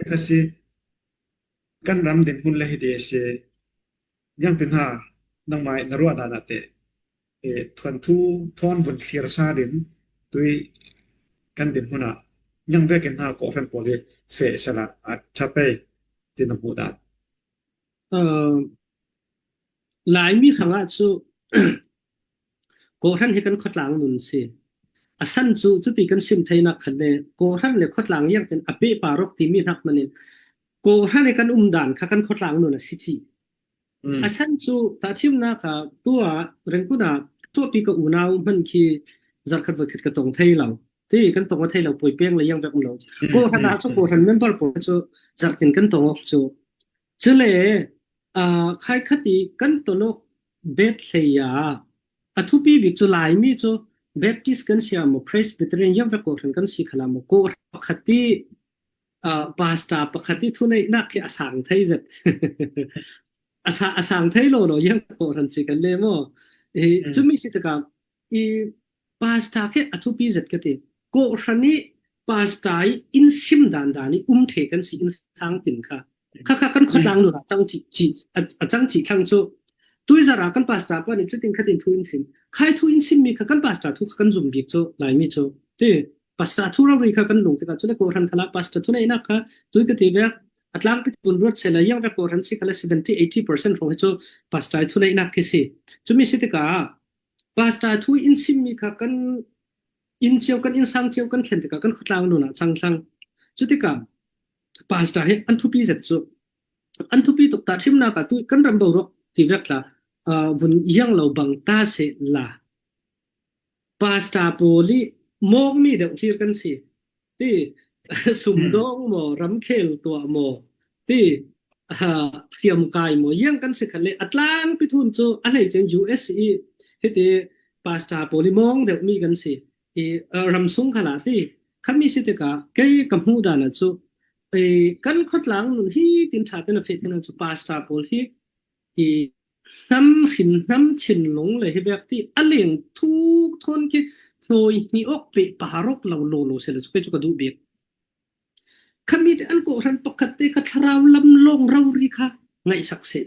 kha si, kan ram dinhmun le hiti a si. Ziangtin ha, nangmah na ruah dan ah teh, e, thuanthu thawn vun thlir sa din tui kan dinhmun ah, ziang vekin ha Kawhhran pawl hi feh sela a ṭha pei ti na hmuh dan. Laimi hrangah cu Kawhhran hi kan khawtlang nun si. A san cu cuti kan sim theinak khat le Kawhhran le khawtlang ziangtin a pehpar awk timi hnak manin Kawhhran hi kan um dan kha kan khawtlang nun a si ci. A san cu tahṭhimnak ah tuah Rengkun ah tuahpi ka unau hman khi zarh khat voikhat ka tong thei lo. Ti kan tong a thei lo, puai peng le ziang vek um lo. Kawhhran ah cu Kawhhran member pawl cu zarh tin kan tong awk cu. Cule, aa, khai khat i kan ton awk bet hlei ah a thupi bik cu Laimi cu Baptist kan si ah maw, Presbyterian ziang vek Kawhhran kan si khalah maw, Kawhhran pakhat i, aa, pastor pakhat i thuneihnak khi a sang thei zet. A sa-, a sang thei lo lo ziang vek Kawhhran si kan le maw. I, cumi si tikah i pastor khi a thupi zet ka ti. Kawhhran i pastor i in sim dan dan i um ṭhe kan si, in sang tin kha. Kha kha kan khawtlang nun ah cang cih, cih, a, a cang cih thlang cu. Tui zarh ah kan pastor pa nih cutin khatin thu in sim. Khai thu in simmi kha kan pastor thu kha kan zum bik cu, Laimi cu. Ti, pastor thu rori kha kan lung tikah cu le Kawhhran khalah pastor thuneihnak kha tui ka ti vek. A tlangpi vun ruat sehla ziang vek Kawhhran si khalah seventy, eighty percent hrawng hi cu pastor i thuneihnak khi si. Cumi si tikah pastor thu in simmi kha kan inn cio, kan innsang cio kan thlen tikah kan khawtlang nun ah cang thlang. Cutikah pastor hi an thupi zet cu, an thupi tuk tahṭhimnak ah tu kan ram boruak ti vek tla, aa, vun ziang lo bang ta sehla pastor pawl i mawngmi deuh hlir kan si. Ti, sumdawng maw, ramkhel tuah maw, ti, aa, hriamkai maw, ziang kan si khat le a tlangpi thun cu a hleice in U S i hiti pastor pawl i mawng deuhmi kan si. I, aa, ramsung khalah ti, khami si tikah kei ka hmuh dan ah cu, i, kan khawtlang nun hi tin ṭha te na feh thei cu pastor pawl hi i hnam hrin hnam thinlung le hi vek ti a leng thuk thawn khi hnawi hnih awk pehpar awk lo lo lo sehla cu kei cu ka duh bik. Khami te an Kawhhran pakhat te kha thlarau lam lawng rori kha ngaihsak seh.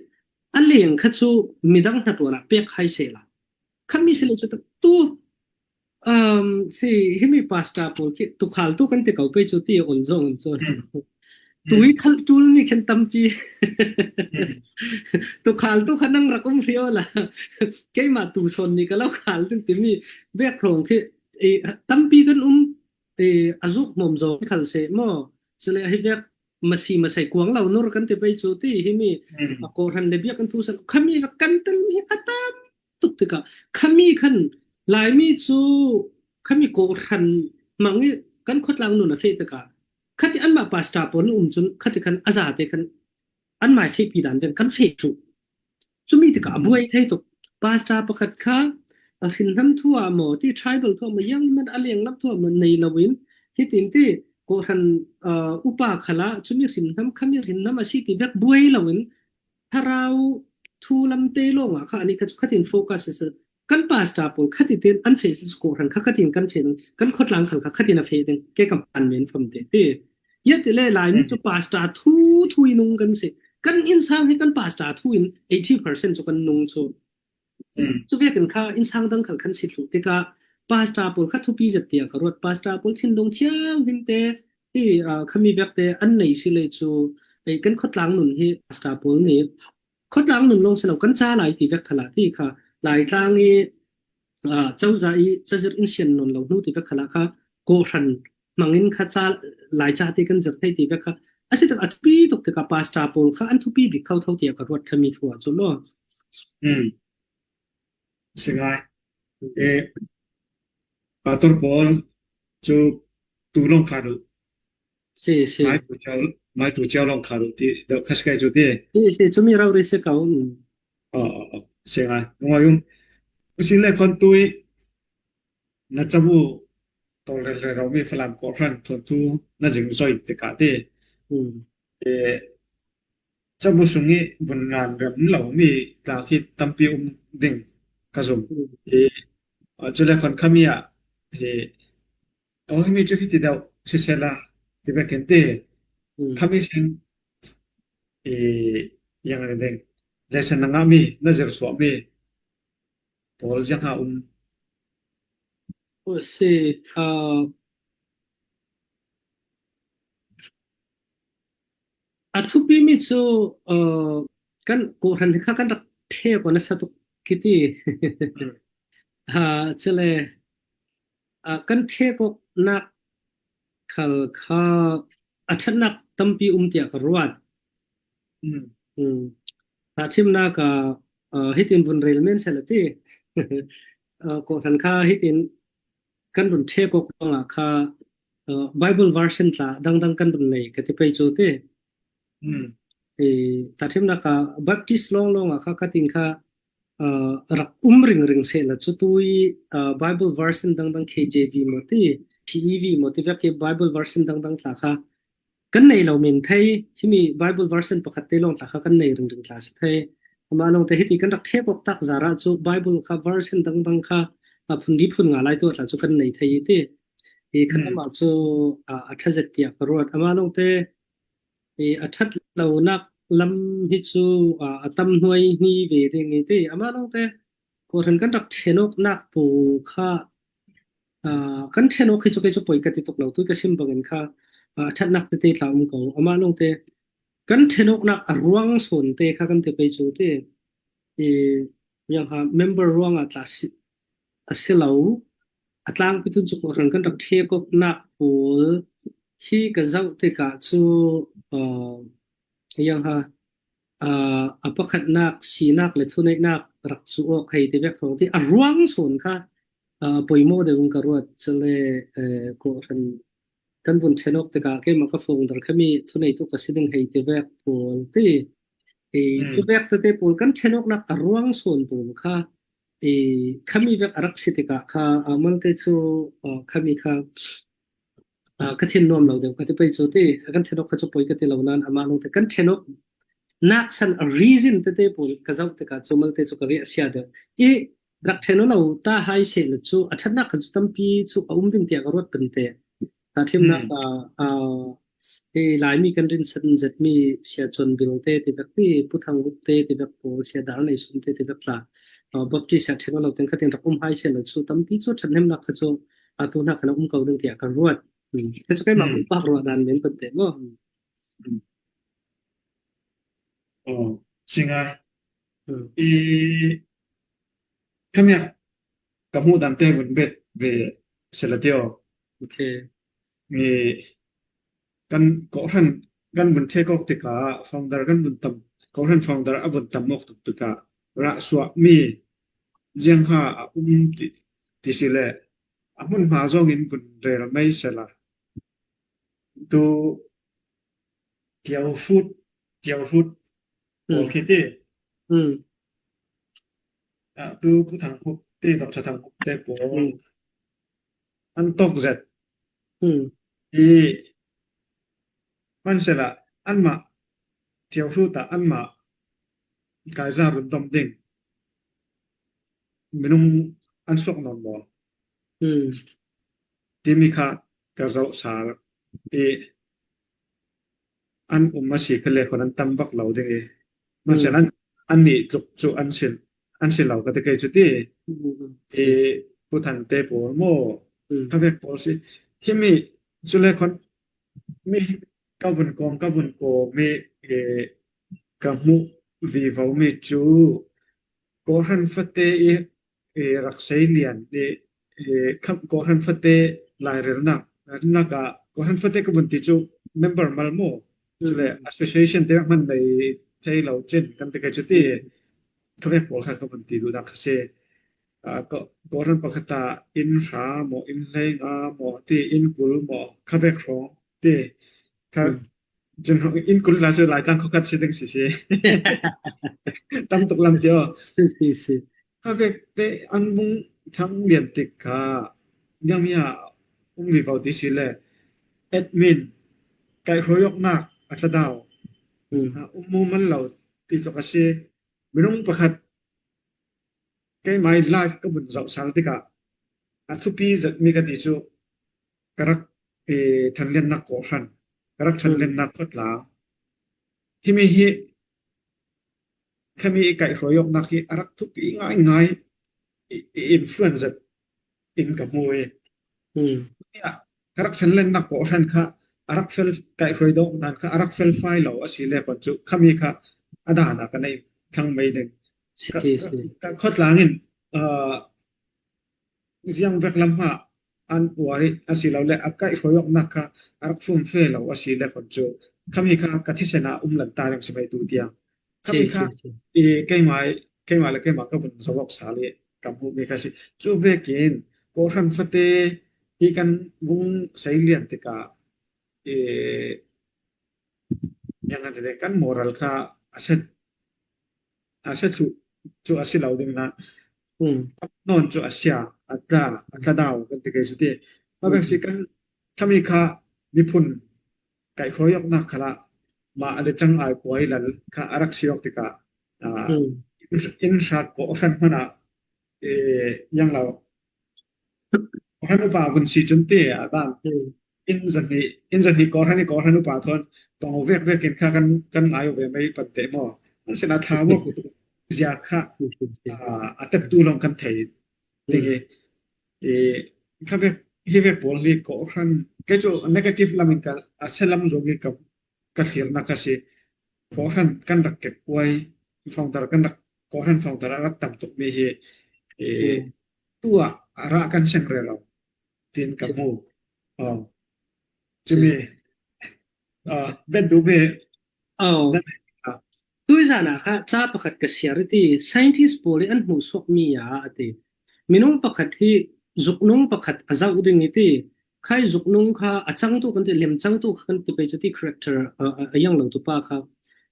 A leng kha cu midang hnaṭuan ah pek hai sehla. Khami si le cu tu, um, si himi pastor pawl khi tukhal tu kan ti ko pei cu ti on zong on zong. Tui khal tul mi khen tampi. Tukhal tu kha nang rak um hri awla. Keimah tu sawn ni ka lo khal ding timi vek hrawng khi, eh, tampi kan um, eh, a zuk hmawm zaw khal seh maw. Cule ahi vek masi masai kuang lo nur kan ti pei cu ti himi a Kawhhran le biak an thu san khami vek kan tel mi a tam tuk tikah khami khan Laimi cu khami Kawhhran hmang i kan khawtlang nun a feh tikah khati anmah pastor pawl an um cun khati khan a zate khan anmai fehpi dan veng kan feh thluh. Cumi tikah a buai thei tuk. Pastor pakhat kha a hrinhnam thu ah maw, ti tribal thu ah maw, ziang man a lenglam thu ah maw nei loin hitin ti Kawhhran, aa, upa khalah cumi hrinhnam khami hrinhnam a si ti vek buai loin thlarau thu lamte lawngah kha anih kha cu khatin focus a si. Kan pastor pawl khati tein an feh si Kawhhran kha khatin kan feh ding, kan khawtlang khal kha khatin a feh ding, kei ka hman men fam te ti. Ziah ti le Laimi cu pastor thu thu i nung kan si. Kan innsang hi kan pastor thu in eighty percent cu kan nung cu. Cu vekin kha innsang dang khal khan si thluh tikah pastor pawl kha thupi zet tiah ka ruat. Pastor pawl thinlung thianghlim te hi, aa, khami vek te an nei si le cu, ei, kan khawtlang nun hi pastor pawl nih khawtlang nun lawng si lo kan ca lai ti vek khalah ti kha Laitlang i ah, cozah i cazir in sian nawn lo hnu ti vek khalah kha, kawhhran hmangin kha ca, Laica te kan zir thei ti vek kha. A si tak a thupi tuk tikah pastor pawl kha an thupi bik thotho tiah ka ruat khami thu ah cu maw? Hmm. Si ngai. Eh, Pastor Paul cu tu lawng kha duh. Si, si. Mai tu cio, mai tu cio lawng kha duh ti deuh kha si kai cu ti. Si, si, cumi rori si ko. Hmm. Oh, oh, oh. Si ngai. Ngai um. Si le khon tui. Na cabu tawlrel rero mi Falam kawhhran thuanthu na zingzoi tikah ti. Hmm. Eh, cabu sung i vun ngan rem lo mi tla khi tampi um ding ka zum. Hmm. Eh, ah, cule khon khami ah, eh, aw, himi cu hiti deuh sisela ti vekin ti. Hmm. Khami sin, eh, yang ding, lesson na ngah mi, na zir suah mi pawl ziang ha um. Ua si, ah, a thupi mi cu, ah, kan kawhhran kha kan rak ṭhek aw nasa tuk kiti. Hmm. Ah, cule, ah, kan ṭhek awknak khal kha a ṭhatnak tampi um tiah ka ruat. Mm. Mm. Tahṭhimnak ah, ah, hitin vun rel men seh la ti. Ah, kawhhran kha hitin kan vun ṭhek awk ruangah kha, ah, Bible version tla dangdang kan vun nei ka ti pei cu ti. Mm. I, tahṭhimnak ah Baptist lawnglawng ah kha ka ting kha, ah, rak um ringring seh la cu tu i, ah, Bible version dangdang K J V maw ti, T E V maw ti vek i Bible version dangdang tla kha kan nei lo men thei, himi Bible version pakhat te lawng tla kha kan nei ringring tla si thei. Amah lawngte hiti kan rak ṭhek awk tak zarah cu Bible kha version dangdang kha, ah, phun li phun nga lai tu tla cu kan nei thei i ti. I khan, mm, amah cu, ah, a ṭha zet tiah ka ruat. Amah lawngte i a ṭhat lonak lam hi cu, aa, a tam hnuai hni ve ding i ti. Amah lawngte kawhhran kan rak ṭhen awknak pawl kha, aa, kan ṭhen awk hi cu kei cu poi ka ti tuk lo, tu ka sim bangin kha, aa, a ṭhatnak tete tla um ko. Amah lawngte kan ṭhen awknak a ruang sawn te kha kan ti pei cu ti. I, yang ha member ruangah tla si, a si lo. A tlangpi tun cu kawhhran kan rak ṭhek awknak pawl hi ka zoh tikah cu, aa, yang ha, aa, a pakhatnak sinak le thuneihnak rak cu awk hei ti vek hrawng ti a ruang sawn kha, aa, poimawh deuh in ka ruat. Cule, ee, kawhhran kan vun ṭhen awk tikah keimah ka founder khami thuneitu ka si ding hei ti vek pawl ti. Ee, mm, cu vek tete pawl kan ṭhen awknak a ruang sawn pawl kha, ee, khami vek a rak si tikah kha, aa, malte cu, aa, khami kha, aa, ka thin nuam lo deuh ka ti pei cu ti, a kan ṭhen awk kha cu poi ka ti lo nain amah lawngte kan ṭhen awk nak san a reason tete pawl ka zoh tikah cu malte cu ka riahsia deuh. I rak ṭhen aw lo ta hai seh le cu a ṭhatnak khan cu tampi cu a um ding tiah ka ruat pin te. Tahṭhimnak, hmm, ah, ah, hi Laimi kan rinsan zetmi Sia Cun Bil te ti vek ti, Pu Thang Hup te ti vek pawl, Sia Dar Nei Sum te ti vek tla, ah, Baptist ah ṭhen aw lo teng khatin rak um hai seh le cu tampi cu ṭhathnemnak kha cu atu hna khan a um ko ding tiah ka ruat. Hmm. Kha cu keimah, hmm, umpak ruah dan men pante maw? Hmm. Oh, si ngai. Hmm. I, khamiak ka hmuh dan te vun bet ve sila tio. Okay. I, kan kawhhran kan vun ṭhek awk tikah founder kan vun tam, kawhhran founder a vun tam awk tuk tikah rah suah mi ziang ha a um ti, ti si le a hmunhma zong in vun rel mai sela. Tu Tio Hrut, Tio Hrut pawl, hmm, khi ti. Hmm. Ah, tu Pu Thang Hup ti, Doctor Thang Hup te pawl, hmm, an tawk zet. Hmm. I hmansela anmah Tio Hrut ah anmah Kaiser rundom ding minung an suak nawn maw? Hmm. Timi kha ka zoh sal i an um a si kha le khon an tam bak lo ding i. Hmansela, hmm, an, an nih tluk cu an si, an si lo ka ti kei cu ti. Hmm. I Pu Than te pawl maw? Hmm. Kha vek pawl si. Himi cu le khon mi ka vun kawm, ka vun kawm mi, eh, ka hmuh vivo mi cu kawhhran fate i eh, rak sei lian, eh, eh, kham, kawhhran fate lairelnak, lairelnak ah kawhhran fate ka vun ti cu member mal maw? Cule association te hman nei thei lo cin kan ti kei cu ti, khavek pawl kha ka vun ti duhnak kha si. Ah, kaw-, kawhhran pakhat ah inn hra maw, inn hleinga maw, ti inn kul maw, khavek hrawng ti kha, cun inn kul hla cu Laitlang khua khat si ding si si. Tam tuk lam ti aw. Si, si. Khavek te an vung ṭhang lian tik kha, niangmi ah um vivo ti si le, admin, kaihhruaiawknak a tladau. Ah, um mu mal lo ti tluk a si. Minung pakhat keimah live ka vun zoh sal tikah a thupi zetmi ka ti cu ka rak, eh, ṭhanliannak kawhhran, ka rak ṭhanliannak khawtlang. Himi hi, khami i kaihhruaiawknak hi a rak thupi ngaingai, i, i influence zet in ka hmu i. Ka rak ṭhanliannak kawhhran kha a rak fel, kaihhruai dawk dan kha a rak felfai lo a si le pawn cu khami kha a dan ah ka nei thlang mei ding. Ka, ka, ka khawtlang in, ah, ziang vek lam hmah an uar i a si lo le a kaihhruaiawknak kha a rak fumfe lo a si le pawn cu khami kha ka thisen ah um lan ta ding si mei tu tiang. Khami kha i keimah, keimah le keimah ka vun zoh awk sal i ka hmuhmi kha si. Cu vekin kawhhran fate hi kan vung sei lian tikah, eh, niang kan ti kan moral kha a set, a set thluh cu a si lo ding na. Nawn cu a sia, a tla, a tla dau kan ti kei si ti. Kha bek si kan khami kha miphun kaihhruaiawknak khalah mah a le cang ai kuai lal kha a rak si awk tikah, ah, in, in hra kawhhran hmanh ah, eh, yang lo. Kawhhran upa vun si cun ti a dan. In zahnih, in zahnih kawhhran i kawhhran upa thawn tong vek vekin kha kan, kan ngai ve mei pante maw? An sinah thla awk zia kha, ah, a teptu lawng kan thei ding i, i, kha vek, hi vek pawl hi kawhhran, kei cu negative lam in ka, a se lam zong i ka, ka thlirnak a si. Kawhhran kan rak kek kuai, founder kan rak, kawhhran founder a rak tam tukmi hi, i, tu ah a rah kan seng rero, tin ka hmu. Aw. Cumi, ah, bet duhmi. Aw. Tuizan ah kha ca pakhat ka siar i ti, scientist pawl i an hmuhsuakmi ah a ti. Minung pakhat hi zuknung pakhat a zoh ding i ti, khai zuknung kha a cangtu kan ti, lim cangtu kha kan ti pei cu ti character, ah, ah, a yang lo tu pa kha,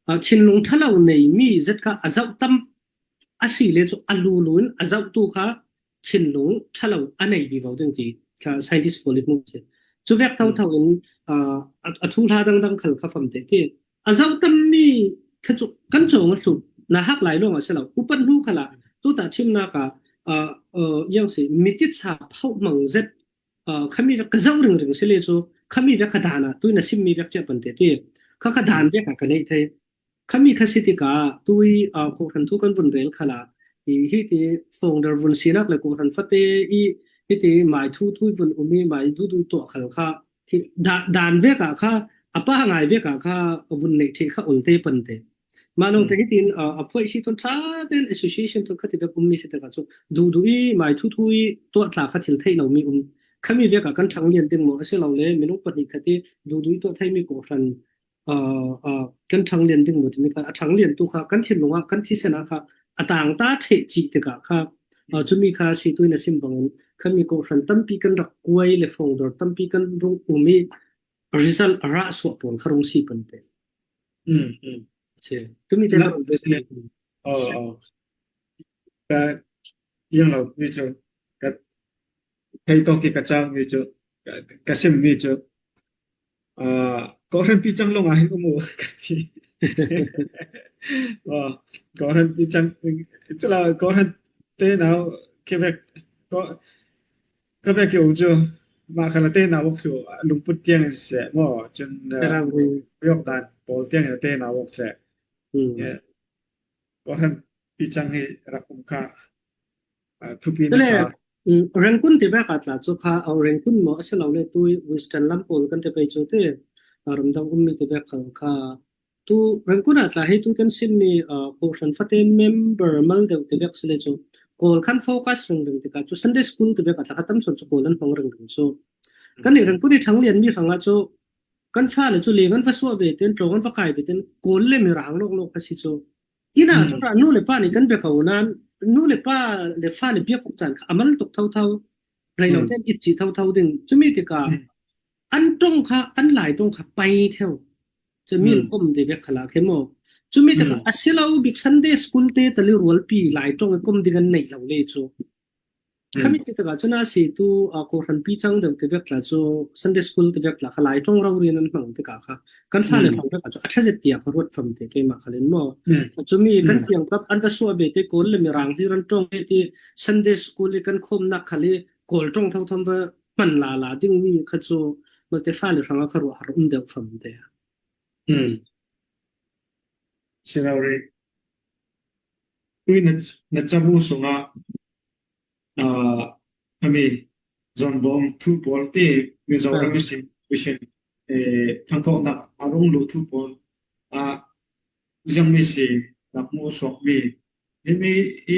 ah, thinlung ṭhalo neimi zet kha a zoh tam a si le cu a lulu in a zohtu kha thinlung ṭhalo a nei vivo ding ti kha scientist pawl i hmuh si. Cu vek thotho in, ah, a, a thuhla dangdang khal kha fam te ti. A zoh tammi kha cu kan cawng a thluh, na hak lai lawng a si lo. Upat hnu khalah tuta thimnak ah, ah, ah, yang si, mititsa phohmang zet, ah, khami ka zoh ringring si le cu khami vek kha dan ah tui na simmi vek cia pante ti. Kha kha dan vek ah ka neih thei. Khami kha si tikah tui, ah, kawhhran thu kan vun rel khalah, i, hiti founder vun sinak le kawhhran fate i hiti mai thu thui vun um i mai duhdui tuah khal kha, hi, da-, dan vek ah kha, a pa ngai vek ah kha vun neih theih kha olte pante. Mah nong te hitin, ah, a phuai si ton ṭha ten association ton khati vek ummi si tikah cu duhduh i mai thu thui tuah tla kha thil theih lomi um. Khami vek ah kan ṭhang lian ding maw a si lo le minung pahnih khati duhduh i tuah theimi kawhhran, aa, aa, kan ṭhang lian ding maw timi kha, a ṭhang lian tu kha kan thinlung ah, kan thisen ah kha a tang ta ṭheh cih tikah kha, aa, cumi kha si tui na sim bangin khami kawhhran tampi kan rak kuai le founder tampi kan rung um i result a rah suah pawl kha rung si pante. Tumi te ka rung si. Aw, aw. Ka yang lo mi cu ka thei tawk i ka cau mi cu, ka, ka sim mi cu, aa, kawhhran picang lawng ah hin um u ka ti. Aa, kawhhran picang, cula kawhhran te nau kevek, ka, kavek i um cu mah khala te nau awk cu lungput tiang in seh maw? Cun, aa, yawk dan pawl tiang in te nau awk seh. Kawhhran picang hi rak um kha, aa, thupi na. Rangoon ti vek ah tla cu kha, aa, Rangoon maw a si lo le tui Western lam pawl kan ti pei cu ti, aa, ramdang ummi ti vek khal kha. Tu Rangoon ah tla hi tu kan simmi, aa, kawhhran fate member mal deuh ti vek si le cu Kawl khan focus ringring tikah cu Sunday school ti vek a tla kha tam sawn cu Kawl an hmang ringring cu. Kan nih reng puni ṭhang lian mi hrangah cu kan fale cu leng an va suah ve tin, tlawng an va kai ve tin, Kawl le Mirang lawklawk kha si cu. Inn ah cun ah nu le pa nih kan bia ko nain, nu le pa le fale biak uk caan kha a mal tuk thotho, rei lo tein it cih thotho ding. Cumi tikah an ṭong kha, an Lai ṭong kha pai theu. Cumi an kom ti vek khalah khi maw? Cumi tikah a si lo bik Sunday school te tali rualpi Lai ṭong i kom ding an neih lo le cu. Khami ti tikah cun a si tu, aa, kawhhranpi cang deuh ti vek tla cu Sunday school ti vek tla kha Lai ṭong rori an hmang tikah kha kan fale hmang vek ah cu a ṭha zet tiah kha ruat fam te keimah khal in maw? Cumi kan tiang kap an va suah ve te Kawl le Mirang hi ran ṭong ve ti Sunday school i kan khawmnak khal i Kawl ṭong thotho va hman lala dingmi kha cu malte fale hrangah kha ruahhar um deuh fam te. Si lo rih. Tui na, na cabu sungah, aa, khami zawnbawm thu pawl ti Mizoram i si, i si, eh, thangthawhnak a rung luh thu pawl ah ziangmi si nak mu suakmi himi i,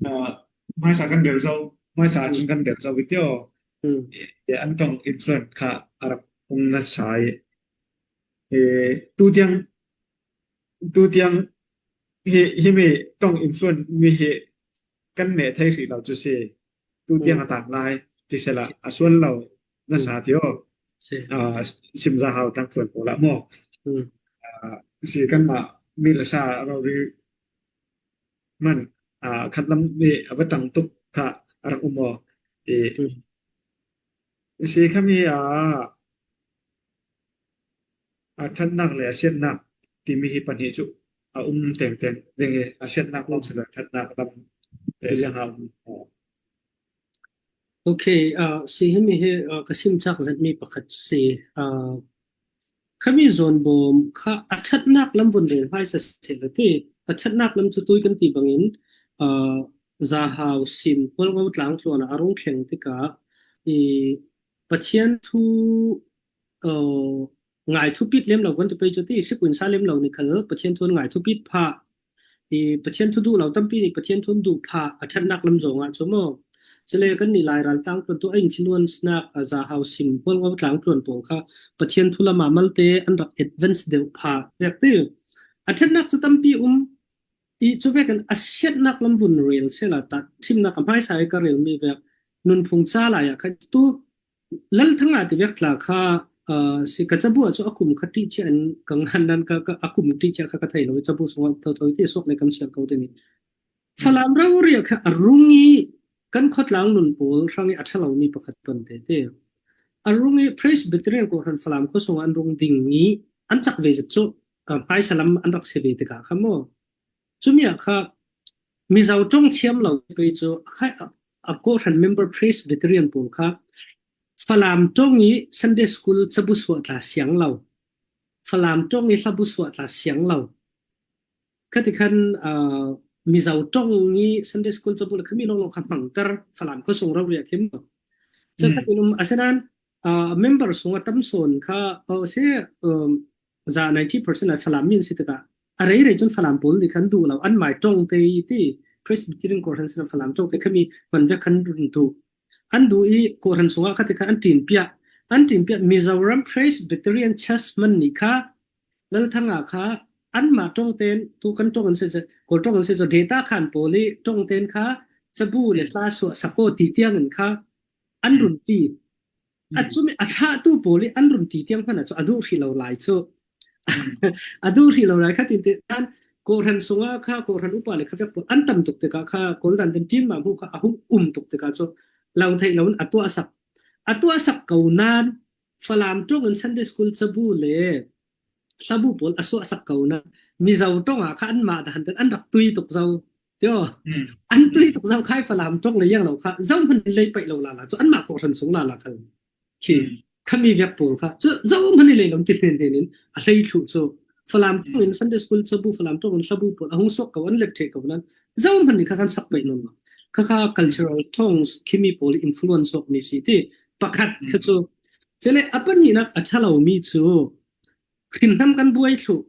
aa, hmaisa kan rel zo, hmaisa cun kan rel zo i tio. Eh, an ṭong influence kha a rak um nasa i, eh, tutiang, tutiang hi, himi ṭong influence mi hi kan neh thei hrih lo cu si. Tutiang a tang lai ti sela a sual lo nasa ti aw. Aa, Sim Za Hau tang tuan pawl ah maw? Aa, si kanmah mi le sa rori man, aa, khatlam mi a va tang tuk kha a rak um aw. I, i si khami, aa, a ṭhatnak le a siatnak timi hi pahnih cu a um tengteng ding i a siatnak lawng si lo ṭhatnak lam te ziang a um. Okay, aa, si himi hi, aa, ka sim cak zetmi pakhat cu si. Aa, khami zawnbawm kha a ṭhatnak lam vun rel hmaisa seh la ti. A ṭhatnak lam cu tui kan ti bangin, aa, Za Hau, Sim, Hualngo tlang tluan ah a rung thleng tikah i Pathian thu, aa, ngai thupit lem lo kan ti pei cu ti, sipuinsa lem lo nih khal Pathian thu an ngai thupit phah. I Pathian thu duh lo tampi nih Pathian thu an duh phah a ṭhatnak lam zongah cu maw? Cule kan nih Lairal tlang tluan tu a influence nak a Za Hau, Sim, Hualngo tlang tluan pawl kha Pathian thu lam ah malte an rak advance deuh phah vek ti. A ṭhatnak cu tampi um i cu vekin a siatnak lam vun rel sela, tahṭhimnak a hmaisa i ka relmi vek nunphung ca lai ah kha tu Lalthanga ti vek tla kha, aa, si ka cabu ah cu a kum kha ṭih cia in ka ngan nan ka, ka, a kum ṭih cia kha ka thei lo i cabu sungah thotho i ti suak le kan siar ko ti ni. Falam rori ah kha a rung i kan khawtlang nun pawl hrang i a ṭha lomi pakhat ton te ti. A rung i Presbyterian kawhhran Falam khuasung ah an rung ding i an cak ve zet cu, aa, hmaisa lam an rak si ve tikah kha maw? Cumi ah kha Mizo ṭong thiam lo pei cu a kha a, a kawhhran member Presbyterian pawl kha Falam ṭong i Sunday school cabu suah tla siang lo. Falam ṭong i hlabu suah tla siang lo. Khati khan, aa, Mizo ṭong i Sunday school cabu le khami lawng lawng kha hmangter Falam khuasung rori ah khi maw? Cu khatin um a si nan, aa, member sungah tam sawn kha, aw, si, um, za ninety percent lai Falam mi an si tikah a rei rei cun Falam pawl nih khan duh lo, anmai ṭong te i ti Presbyterian kawhhran sinah Falam ṭong te khami hman vek khan run duh. An duh i kawhhran sungah kha ti khan an ṭinpiah. An ṭinpiah Mizoram Presbyterian Church man nih kha Lalthanga kha anmah ṭong ten tu kan ṭong an si cu, Kawl ṭong an si cu, data khan pawl i ṭong ten kha cabu le hla suah sak aw ti tiang in kha an run ti. A cumi a thlahtu pawl i an run ti tiang hmanh ah cu a duh hrih lo lai cu. A duh hrih lo lai kha tin ti tan kawhhran sungah kha kawhhran upa le kha vek pawl an tam tuk tikah kha Kawl dan tin ṭin mah hmuh kha a hung um tuk tikah cu lo theih lo in a tuahsak. A tuahsak ko nan Falam ṭong in Sunday school cabu le hlabu pawl a suahsak ko nan Mizo ṭong ah kha anmah dan tin an rak tui tuk zo. Tio, an tui tuk zo khai Falam ṭong le yang lo kha zohman lei paih lo lala cu anmah kawhhran sung lala khal khi khami vek pawl kha cu zohman i lei lo ti hnen hnen in a hlei thluh cu Falam ṭong in Sunday school cabu Falam ṭong in hlabu pawl a hung suak ko an let ṭheh ko nan zohman i kha kan sak paih nawn lo. Kha kha cultural tongs khimi pawl i influence awk mi si ti pakhat kha cu. Cele a pahnihnak a ṭha lo mi cu hrinhnam kan buai thluh.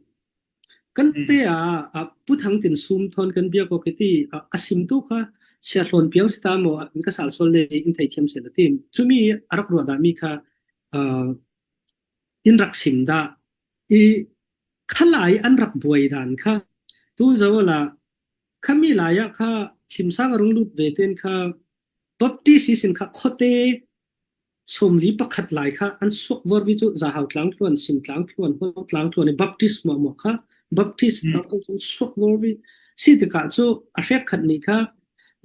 Kan te ah, ah, Pu Thang Tin Sum thawn kan biak awk i ti, ah, a simtu kha Sia Hlawn Piang si ta maw, in ka sal sual le in thei thiam seh la ti. Cumi a rak ruah dah mi kha, aa, in rak sim dah. I khalai an rak buai dan kha. Tu zo la, khami lai ah kha hlimsang a rung lut ve ten kha Baptist i sin kha khuate sawmli pakhat lai kha an suak vorvi cu Zahau Tlangtluan, Sim Tlangtluan, Hmau Tlangtluan i Baptist mawhmawh kha Baptist Mm. Tlangtluan suak vorvi si tikah cu a hrek khat nih kha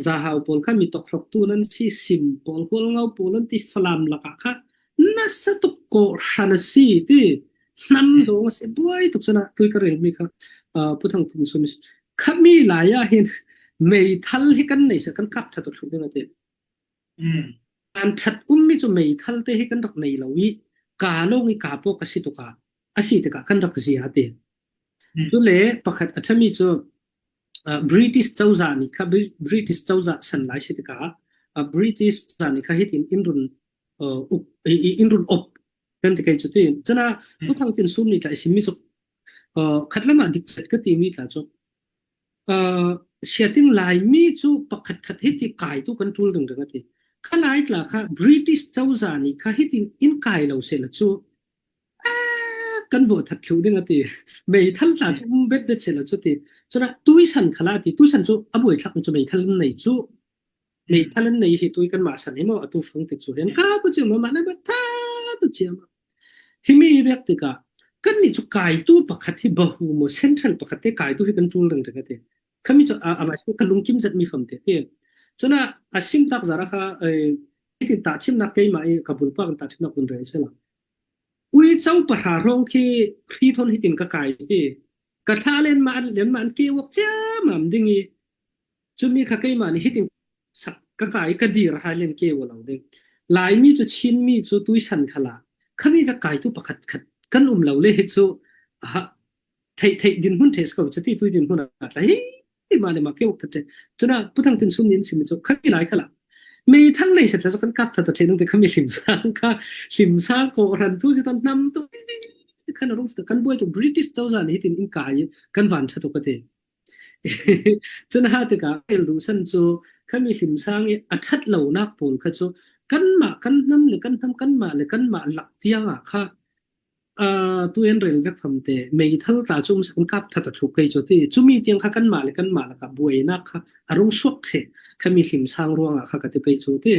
Zahau pawl kha mi tawkhroktu nan si, Sim pawl Hualngo pawl an ti, Falam lakah kha nasa tuk kawhhran a si ti hnam Mm. zawng a si buai tuk cun ah tui ka relmi kha, ah, Pu Thang Tin Sum khami lai ah hin meithal hi kan neih seh kan kap ṭha tuk hluk ding a ti. Mm. Kan ṭhat ummi cu meithal te hi kan rak nei lo i, ka lawng i ka pawk a si tuk ah, a si tikah kan rak zia ti. Mm. Cule pakhat a ṭhami cu, ah, British cozah nih kha, Bri-, British cozah san lai si tikah, ah, British cozah nih kha hitin in run, ah, uk, i, i, in run op kan ti kei cu ti. Cun ah, Mm. Pu Thang Tin Sum nih tla i simmi cu, ah, khat lamah dik zet ka timi tla cu, aa, Sia Ting Laimi cu pakhatkhat hiti kaitu kan ṭul ringring a ti. Kha lai tla kha British cozah nih kha hitin in kai lo seh la cu, aa, kan vawh that thluh ding a ti. Meithal tla cu um bet bet seh la cu ti. Cun ah tuisan kha la ti. Tuisan cu a buai thlak mi cu meithal in nei cu. Meithal an nei hi tui kanmah san hi maw, atu fang tik cu hin ka bu ciang mah, mah le mah tha tu ciang mah. Himi vek tikah kannih cu kaitu pakhat hi bahu maw, central pakhat te kaitu hi kan ṭul ringring a ti. Khami cu, a, amah cu ka lungkim zet mi fam te ti. Cun ah a sim tak zarah kha, eh, hitin tahṭhimnak keimah i ka bulpak in tahṭhimnak vun rel seh la. Uico pahra hrawng khi hri thawn hitin ka kai ti. Ka thla len mah an, len mah an ke uak ciamam ding i, cumi kha keimah nih hitin sak ka kai ka dir hai len ke ua lo ding. Laimi cu Chinmi cu tuisan kha la. Khami ka kaitu pakhat khat kan um lo le hi cu, aha, theih, theih dinhmun theih si ko cu ti tui dinhmun ah tla hi, hi mah le mah ke uk ṭheh. Cun ah Pu Thang Tin Sum nih in sim cu khami lai kha la. Meithal nei seh tla cu kan kap ṭha ta ṭheh nung te khami hlimsang kha, hlimsang kawhhran tu si ta hnam tu khan a rung si ta kan buai tu British cozah nih hitin in kai kan van ṭha tu ka ti. Cun ha tikah rel duhsan cu khami hlimsang i a ṭhat lonak pawl kha cu kanmah kan hnam le kan hnam, kanmah le kanmah lak tiang ah kha, aa, tu in rel vek fam te, meithal ta cu um si kan kap ṭha ta thluk kei cu ti. Cumi tiang kha kanmah le kanmah lakah buainak kha a rung suak ṭheh khami hlimsang ruangah kha ka ti pei cu ti.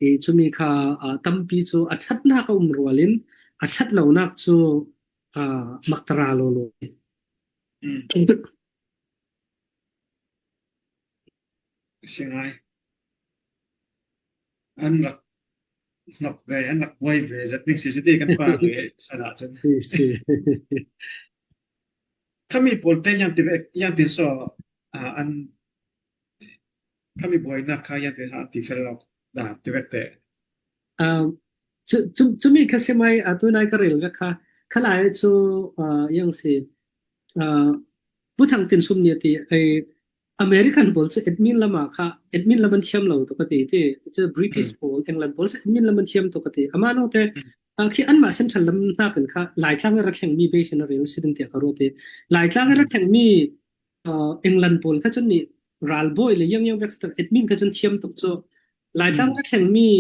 I cumi kha, aa, tampi cu a ṭhatnak a um rual in a ṭhat lonak cu, aa, mak tara lawlaw. Mm. Si ngai. An rak hnok ve, an rak buai ve zat ding si si ti kan pa ve sana cun. Si, si. Khami pawl te yang ti ve, yang ti so, ah, an khami buainak kha yang ti ha ti fel lo da ti vek te. Ah, cu, cu, cumi kha si mai, ah, tu nai ka rel vek kha, kha lai cu, ah, yang si, ah, Pu Thang Tin Sum nih a ti, ai, American pawl cu admin lamah kha, admin lam an thiam lo tuk a ti, ti, cu British Mm. pawl, England pawl cu admin lam an thiam tuk a ti. Amah nung te, Mm. ah, khi anmah central lam hnakin kha, Laitlang i ra thlengmi base in a rel si ding tiah ka ruat i. Laitlang i ra Mm. thlengmi, ah, England pawl kha cun nih ralbawi le yang yang vek si tak admin kha cun thiam tuk cu. Laitlang Mm. ra thlengmi,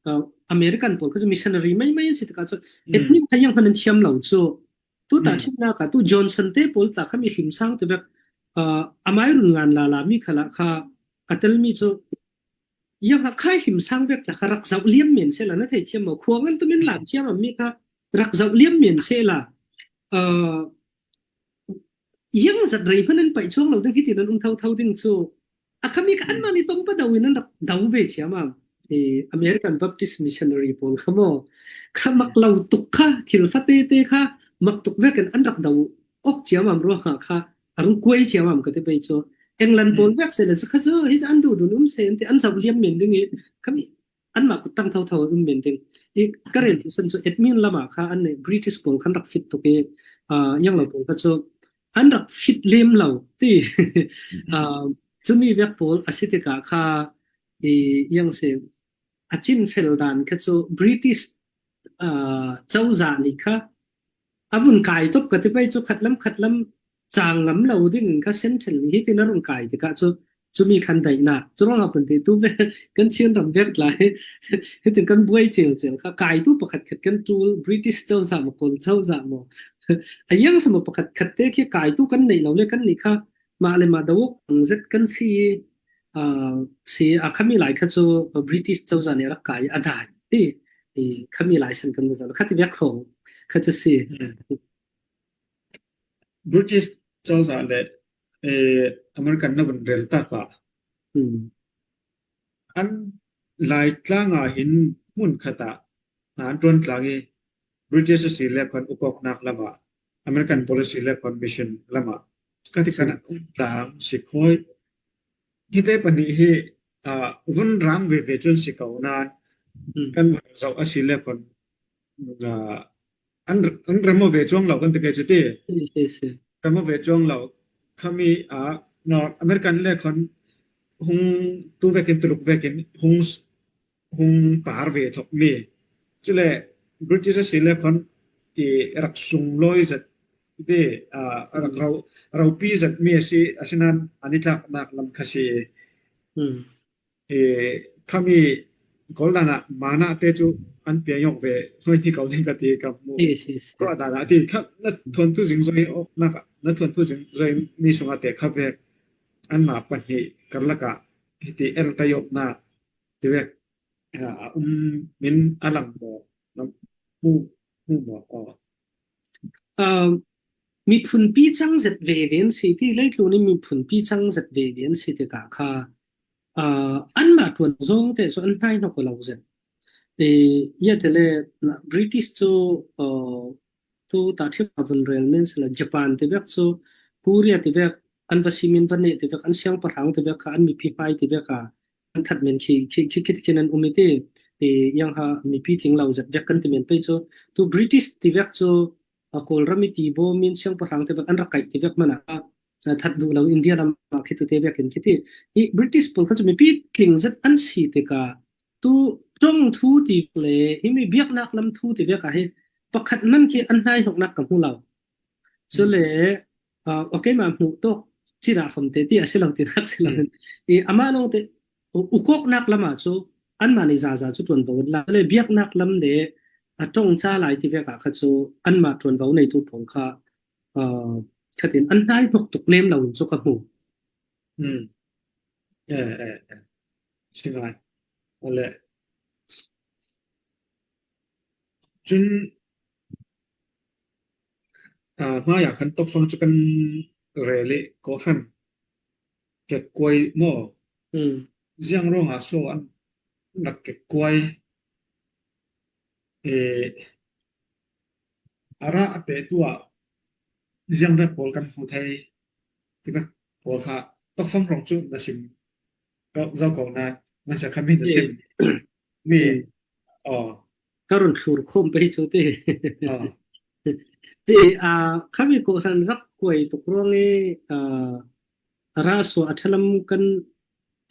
ah, American pawl kha cu missionary mai mai an si tikah cu Mm. admin kha yang hman an thiam lo cu. Tu tah Mm. thimnak ah tu Johnson te pawl tla kha mi hlimsang te vek, ah, amai run ngan lala mi kha lah kha a telmi cu yang kha khai hlimsang vek tla kha rak zoh liam men seh la na thei thiam maw? Khuang an tumin lam thiam mi kha rak zoh liam men seh la, ah, yang zat rei hman an paih chuang lo ding hitin an um thotho ding cu a khami kha Mm. anmah nih tong pa do in an rak do ve thiam am? Eh, American Baptist Missionary pawl kha maw? Kha mak lo tuk kha, thil fa tete kha mak tuk vekin an rak do awk thiam am ruangah kha a rung kuai thiam am ka ti pei cu. England pawl Mm. vek seh le cu kha cu hi cu an duh dun um seh an ti an zoh liam men ding i khami anmah kut tang thotho um men ding. I ka rel Mm. tu san cu admin lamah kha an nih British pawl khan rak fit tuk i, ah, yang lo pawl kha cu an rak fit lem lo ti. Mm. Ah, cumi vek pawl a si tikah kha i yang si a cin fel dan kha cu British, ah, cozah nih kha a vun kai tuk ka ti pei cu khat lam khat lam cang ngam lo ding kha central nih hitin a run kai tikah cu Cumi khan daihna, curuangah pante tu ve, kan Chin ram vek lai. Hitin kan buai cel cel kha, kaitu pakhat khat kan tul, British cozah maw, Kawl cozah maw. A yang sama pakhat khat te khi kaitu kan neih lo le kan ni kha, mah le mah dawok ang zet kan si, ah, si a khami lai kha chu British cozah ne rak kai a dai. Ti, i khami lai san kan zalo, khati vek khong, kha chu si. Hmm. British cozah le, eh, American na vun rel taka. Hmm. An Laitlang ah hin mun khata, na an tuan tlang i British a si le khon ukok nak lama, American policy le khon mission lama. Kati kan tlang si khoi. Hite pahnih hi, ah, vun rang veve cun si ko nan, hmm, kan vun zoh a si le khon, ah, an, an remo ve cuang lo kan ti ke cu ti. Si, si, si. Remo ve cuang lo. Khami, ah, no, American le khon hung tu vekin, tuluk vekin hung s-, hung par ve thok mi. Cule British a si le khon ti rak sung loi zat ti, ah, rak rau, raupi zat mi a si, a si nan an i tlak nak lam kha si. Hmm. Eh, khami Kawl dan ah mana te cu an pia yawk ve, hnuai ni ko ding ka ti ka hmu. Yes, yes. Kua dan ah ti kha na thuan tu zing zoi nak, na thuan tu zing zoi mi sung a te kha ve. Anmah pahnih karlak ah hiti el ta yawk nak ti vek, ah, a um min a lang maw, na hmu, hmu maw, aw. Ah, miphunpi cang zet ve ve an si ti, leitlun in miphunpi cang zet ve ve an si tikah kha, ah, anmah tuan zong te cu an hnai hnok lo zet. Eh, ya te le, na, British cu, ah, tu tahṭhim a vun rel men sila Japan ti vek cu, Korea ti vek, an va simin va neh ti vek, an siangpahrang ti vek kha, an mipi hmai ti vek a, an that men khi, khi, khi, khi, khi an um i ti, eh, yang ha mipi tling lo zet vek kan ti men pei cu, tu British ti vek cu, a, Kawlram i ti bo min siangpahrang te vek an rak kaih ti vek hmanh ah, a, that duh lo India lam ah khi tu te vek in khi ti. I British pawl kha cu mipi tling zet an si tikah tu ṭong thu ti le himi biaknak lam thu ti vek ah hi pakhat hmanh khi an hnai hnoknak ka hmu lo. Cule, a, a keimah hmuh tawk cina famte ti a si lo tinak si lo. Hmm. I amah lawngte u-, ukawknak lamah cu anmah nih zaza cu ṭuanvo an la. Le biaknak lam le a ṭong ca lai ti vek ah kha cu anmah ṭuanvo neitu pawl kha, a, khatin an hnai hnok tuk lem lo in cu ka hmu. Hmm. Eh, eh, eh. Si ngai. Ale. Cun, ah, hmai ah khan tokfang cu kan rel i kawhhran kekkuai maw? Hmm. Ziang ruangah so an rak kekkuai? Eh, a rah a tehtu ah ziang vek pawl kan hmu thei ti vek pawl kha tokfang hrawng cu na sim ko, zo ko nain, hmasa kha mi na sim. Mi, hmm, aw. Ka run thlur khawm pei cu ti. Aw. Ti, ah, khami kawhhran rak kuai tuk ruang i, ah, a rah suah a ṭhalam kan,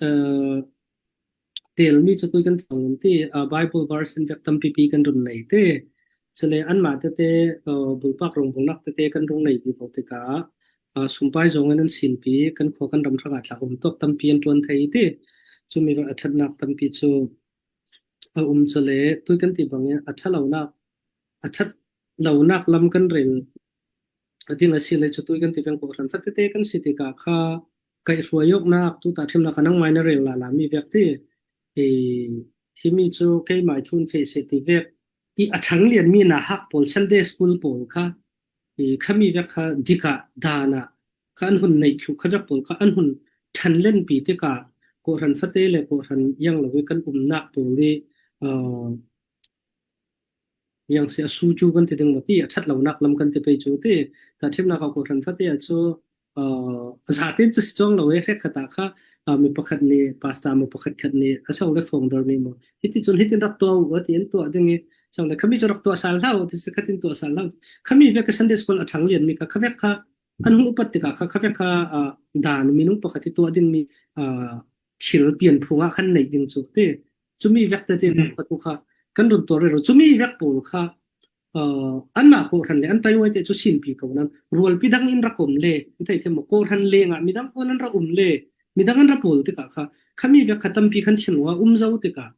ah, telmi cu tui kan thang in ti, ah, Bible verse in vek tampipi kan run nei ti. Cule anmah tete, ah, bulpak rongbawlnak tete kan rung nei vivo tikah, ah, sumpai zong in an sinpi, kan khua kan ram hrangah tla um tawk tampi an ṭuan thei ti. Cumi vek a ṭhatnak tampi cu a um cule tui kan ti bangin a ṭha lonak, a ṭhat lonak lam kan rel a ding a si le cu tui kan ti veng kawhhran fak tete kan si tikah kha kaihhruai awknak tu tahṭhimnak a nangmah in a rel lala mi vek ti. I, himi cu keimah i thun feh seh ti vek. I a ṭhang lianmi nauhak pawl, Sunday school pawl kha, i khami vek kha dikah dan ah kha an hun neih thluh kha vek pawl kha an hun ṭhan lenpi tikah kawhhran fate le kawhhran yang lo i kan umnak pawl i, aa, yang si a su cu kan ti ding maw ti, a ṭhat lonak lam kan ti pei cu ti. Tahṭhimnak a kawhhran fate ah cu, aa, zaten cu si cuang lo i hrekkhat ah kha, aa, mi pakhat nih, pastor mi pakhat khat nih, a so le founder nih maw, hiti cun hitin rak tuah u, a ti an tuah ding i, so le khami cu rak tuah sal hlah u, ti si khatin tuah sal hlah u. Khami vek ka Sunday school a ṭhang lianmi kha, kha vek kha, an hung upat tikah kha, kha vek kha, aa, dan minung pakhat i tuah dingmi, aa, thil pian phung ah khan neih ding cu ti. Cumi vek tete, hmm, pakhat tu kha kan run tuah rero. Cumi vek pawl kha, aa, anmah kawhhran le an taiwai te cu sinpi ko nan rualpi dang in rak um le, in thei thiam maw, kawhhran leng ah midang pawl an rak um le, Midang an ra pawl tikah kha, khami vek kha tampi khan thin lo a um zo tikah,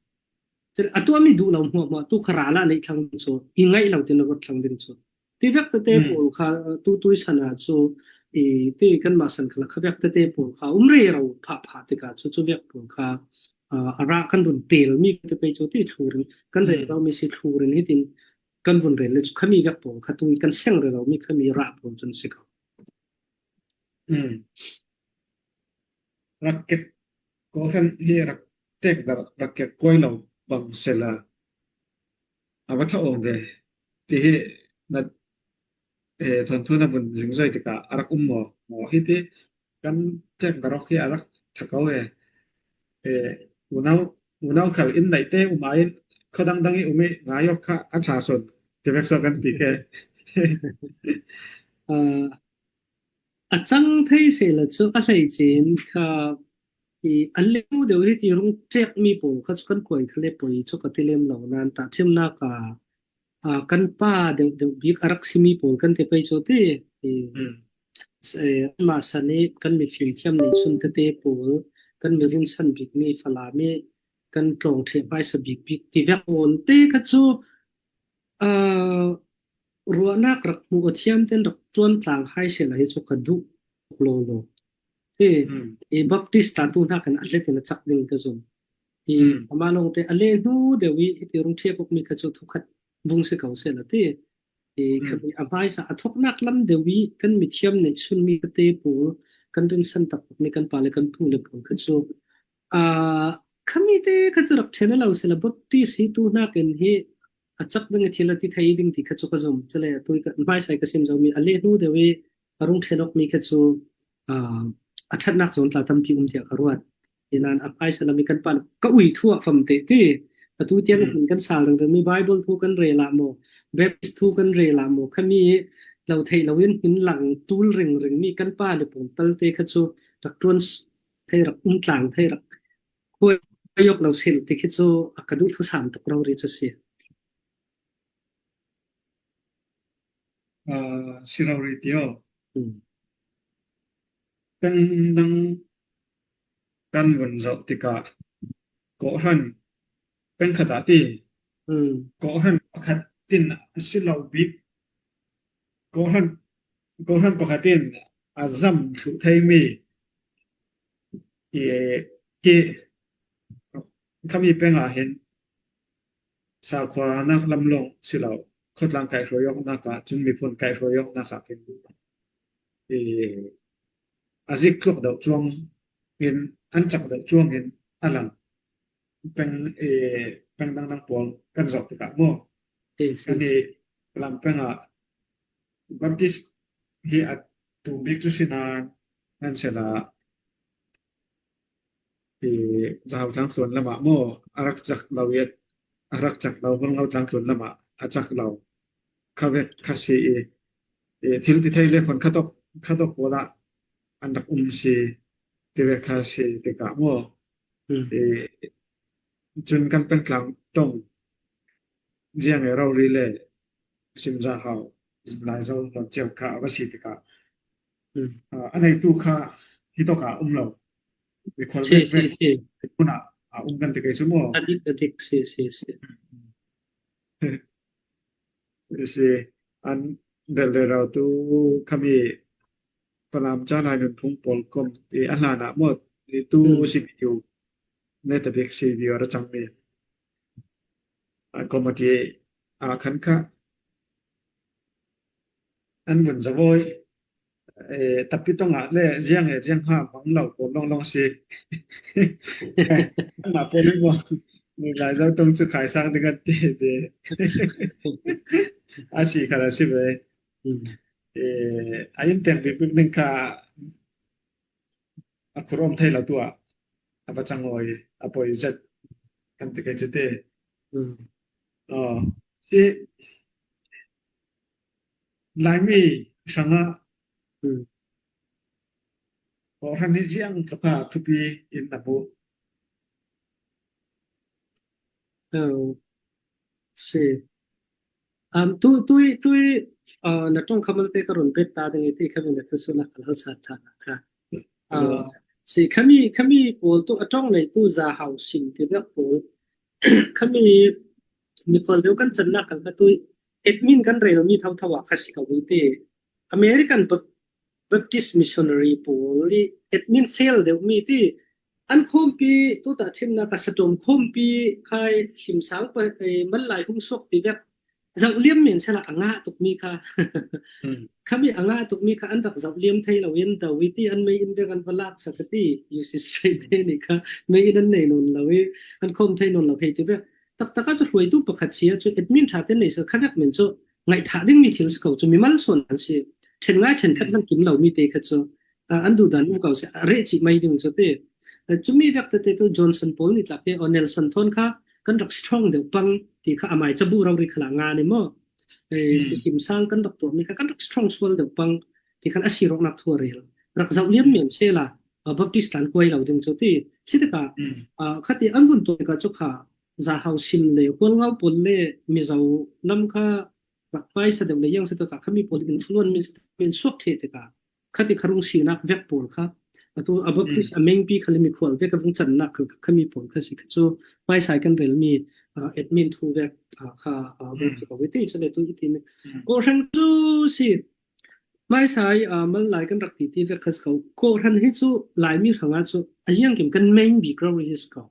atu a mi duh lo hmuahhmuah tu kha ra lah neih thlang ding chu, i ngaih lo tin a ruat thlang ding chu. Ti vek tete pawl kha, tu tui sana chu, i ti kanmah san kha la kha vek tete pawl kha um rero phah phah tikah chu, chu vek pawl kha, a, a rah kan run tel mi kha te pei chu ti thlurin, kan rero mi si thlurin hitin kan vun rel le chu khami vek pawl kha tu i kan seng rero mi khami rah pawl chun si ko. Rak kek ko hen hi rak tek dar rak kek koi lo bang sela a va tha ong de ti hi na, eh, thon thu na vun zing zoi tika a rak um mo mo hi ti kan tek dar ok hi a rak tha ko e. Eh, unau unau khal in nai te um a in kho dang dang i um i ngai ok kha a tha son ti vek so kan ti ke. A, a chang thei se la chu a hlei chin kha i a leu deuh hi ti rung tek mi pawl kha chu kan koi kha le poi chu ka ti lem lo nan ta thim na ka, a, kan pa deuh deuh bik a rak si mi pawl kan te pei chu ti i, eh, ma sa ni kan mi fil thiam nei sun te te pawl kan mi run san bik mi fala mi kan tlawng theh hmaisa bik bik ti vek pawl te kha chu, a, ruahnak rak hmuh a thiam ten rak tuan tlang hai se la hi chu ka duh lo lo. Hi, i Baptist ta tu hnak in a let in a chak ding ka zum. I ama lawng te a le hnu deuh i hiti rung thiak uk mi kha chu thu khat vung si ko se la ti. I khami a hmaisa a thoknak lam deuh i kan mi thiam neih sun mi kha te pawl kan rinsan tak mi kan pa le kan pu le pawl kha chu, a, khami te kha chu rak ṭhen a lo se la Baptist hi tu hnak in hi a chak ding a thil a ti thei ding ti kha chu ka zum. Chale a tui ka hmaisa i ka sim zo mi a le hnu deuh i a rung ṭhen awk mi kha chu, a, a ṭhatnak zawn tla tampi um tiah ka ruat. Inan a hmaisa lam i kan pan ka ui thu ah fam te ti. A tu tiang kan, kan sal reng reng mi Bible thu kan rel ah maw, Baptist thu kan rel ah maw, khami lo theih lo in min lang tul reng reng mi kan pa le pawl tal te kha chu rak ṭuan thei rak um tlang thei rak khuai awk lo sil ti khi chu a ka duh thu sam tuk rori chu si. A, si rori ti aw. Kan dang kan vun zoh tikah kawhhran peng khat ah ti. Kawhhran pakhat tin a si lo bik. Kawhhran, kawhhran pakhat in a zam thluh thei mi i ki khami peng ah hin sakhua nak lam lawng si lo, khawtlang kaihhruai awknak ah cun miphun kaihhruai awknak ah khin i a zik tluak deuh cuang in an cak deuh cuang in a lang peng, eh, peng dangdang pawl kan zoh tikah maw? Kan i lam peng ah Baptist hi a tu bik cu si nain nan sela, eh, Zahau tlang tluan lamah maw? A rak cak lo i a rak cak lo, Holngo tlang tluan lamah a cak lo. Kha vek kha si i, eh, thil ti thei le khon khat awk, khat awk pawl ah an rak um si ti vek kha si tikah maw? Eh, cun kan peng tlang ṭong ziang e rori le sim Zahau, sim Laizo lam cio kha a va si tikah, ah, a neitu kha hitawk ah um lo. Mikhual vek vek hmun ah a um kan ti kei cu maw? A dik, a dik, si, si, si. Si, an rel rero tu khami Falam ca lai nunphung pawl kom ti a hlan ah maw? Ti tu si video, neta bik si video a ra cangmi. A committee a khan kha an vun zavawi, eh, tapi tong ah le ziang e ziang ha mang lo pawl long long si. Mah pawl in maw, Lai Zo tong cu khai sang ding kan ti ti. A si kha a si ve. Eh, a in teng bik bik ning kha a khuarawm thei lo tu ah a va cang awi, a poi zet kan ti kei cu ti. Aw, si Laimi hrangah kawhhran hi ziang ka hna thupi in na hmuh. Si. Um, tu, tui, tui, uh, na ṭong kha malte ka run bet ta ding i ti kha min na thusuhnak ka lo sa ṭha kha. Uh, Si khami, khami pawl tu a ṭawng nei tu Za Hau Sim ti vek pawl. Khami mikhual deuh kan channak kan kha tu admin kan rel mi thotho ah kha si ko wi ti. American Bap-, Baptist Missionary pawl i admin fail deuh mi ti. An khawmpi tu ta thimnak a satom khawmpi khai him sang pa, eh, mal lai hung suak ti vek. Zoh liam men sela a ngah tuk mi kha. Khami a ngah tuk mi kha an rak zoh liam thei lo in do i ti an mei in vek an va lak sak ti. U C straight te ni kha mei in an nei non lo i an khawm thei non lo hei ti vek. Taktak a chu hruaitu pakhat sia chu admin ṭha te nei sa kha vek men chu ngaih thah ding mi thil si ko chu mimal sawn an si. Ṭhen ngai ṭhen khat lam kim lo mi te kha chu, ah, an duh dan um ko si a reh chih mai ding chu ti. Ah, chu mi vek te te tu Johnson pawl ni tlak te o Nelson thawn kha kan rak strong deuh pang ti kha amai cabu rau ri khala nga ni maw. Eh, si kim sang kan rak tuah mi kha kan rak strong sual deuh pang ti khan a si rawknak thu a rel. Rak zoh liam men sela, ah, Baptist tlan kuai lo ding chu ti. Si te ka, ah, khati an vun tuah ka chu kha Za Hau Sim le Hual Ngau pawl le Mizo lam kha rak hmaisa deuh le yang si te ka khami pawl influence min, min suak the te ka. Khati kha rung sinak vek pawl kha. A tu a Baptist a mengpi kha le mikhual vek a vung channak kha khami pawl kha si kha chu hmaisa i kan rel mi, ah, admin thu vek, ah, kha, ah, vung si ko i ti chu le tu i ti mi. Kohhran chu si hmaisa i, ah, mal lai kan rak ti ti vek kha si ko. Kohhran hi chu Laimi hranga chu a hiang kim kan main bik rau ri hi si ko.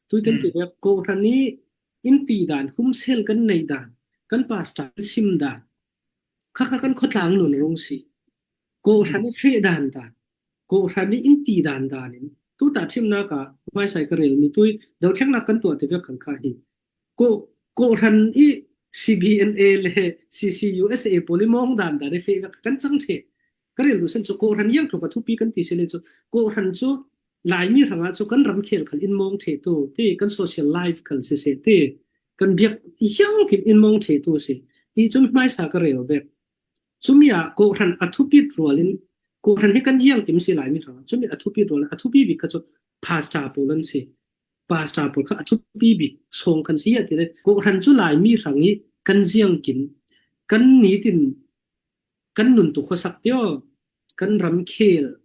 Tui kan ti vek Kohhran i in ti dan, hum sel kan nei dan, kan pastor in sim dan. Kha kha kan khawtlang nun rung si. Kohhran i feh dan dan. Kohhran i in ti dan dan in. Tu ta thimnak a hmaisa i ka rel mi tui deuh thlengnak kan tuah ti vek kan kha hi. Ko, Kohhran i C B N A le C C U S A pawl i mawng dan dan i feh vek kan chang the. Ka rel duh sen chu Kohhran hiang tluk a thupi kan ti si le chu Kohhran chu Laimi hranga chu kan ramkhel khal in mawng the tu ti kan social life khal si se ti kan biak hiang kim in mawng the tu si. I chu hmaisa ka rel vek. Chumi a Kohhran a thupit rual in Kohhran hi kan hiang kim si Laimi hranga. Chumi a thupit rual in a thupi bik kha chu pastor pawl an si. Pastor pawl kha a thupi bik sawng kan si a ti le Kohhran chu Laimi hrang i kan ziang kim kan nitin kan nun tu khuasak tio kan ramkhel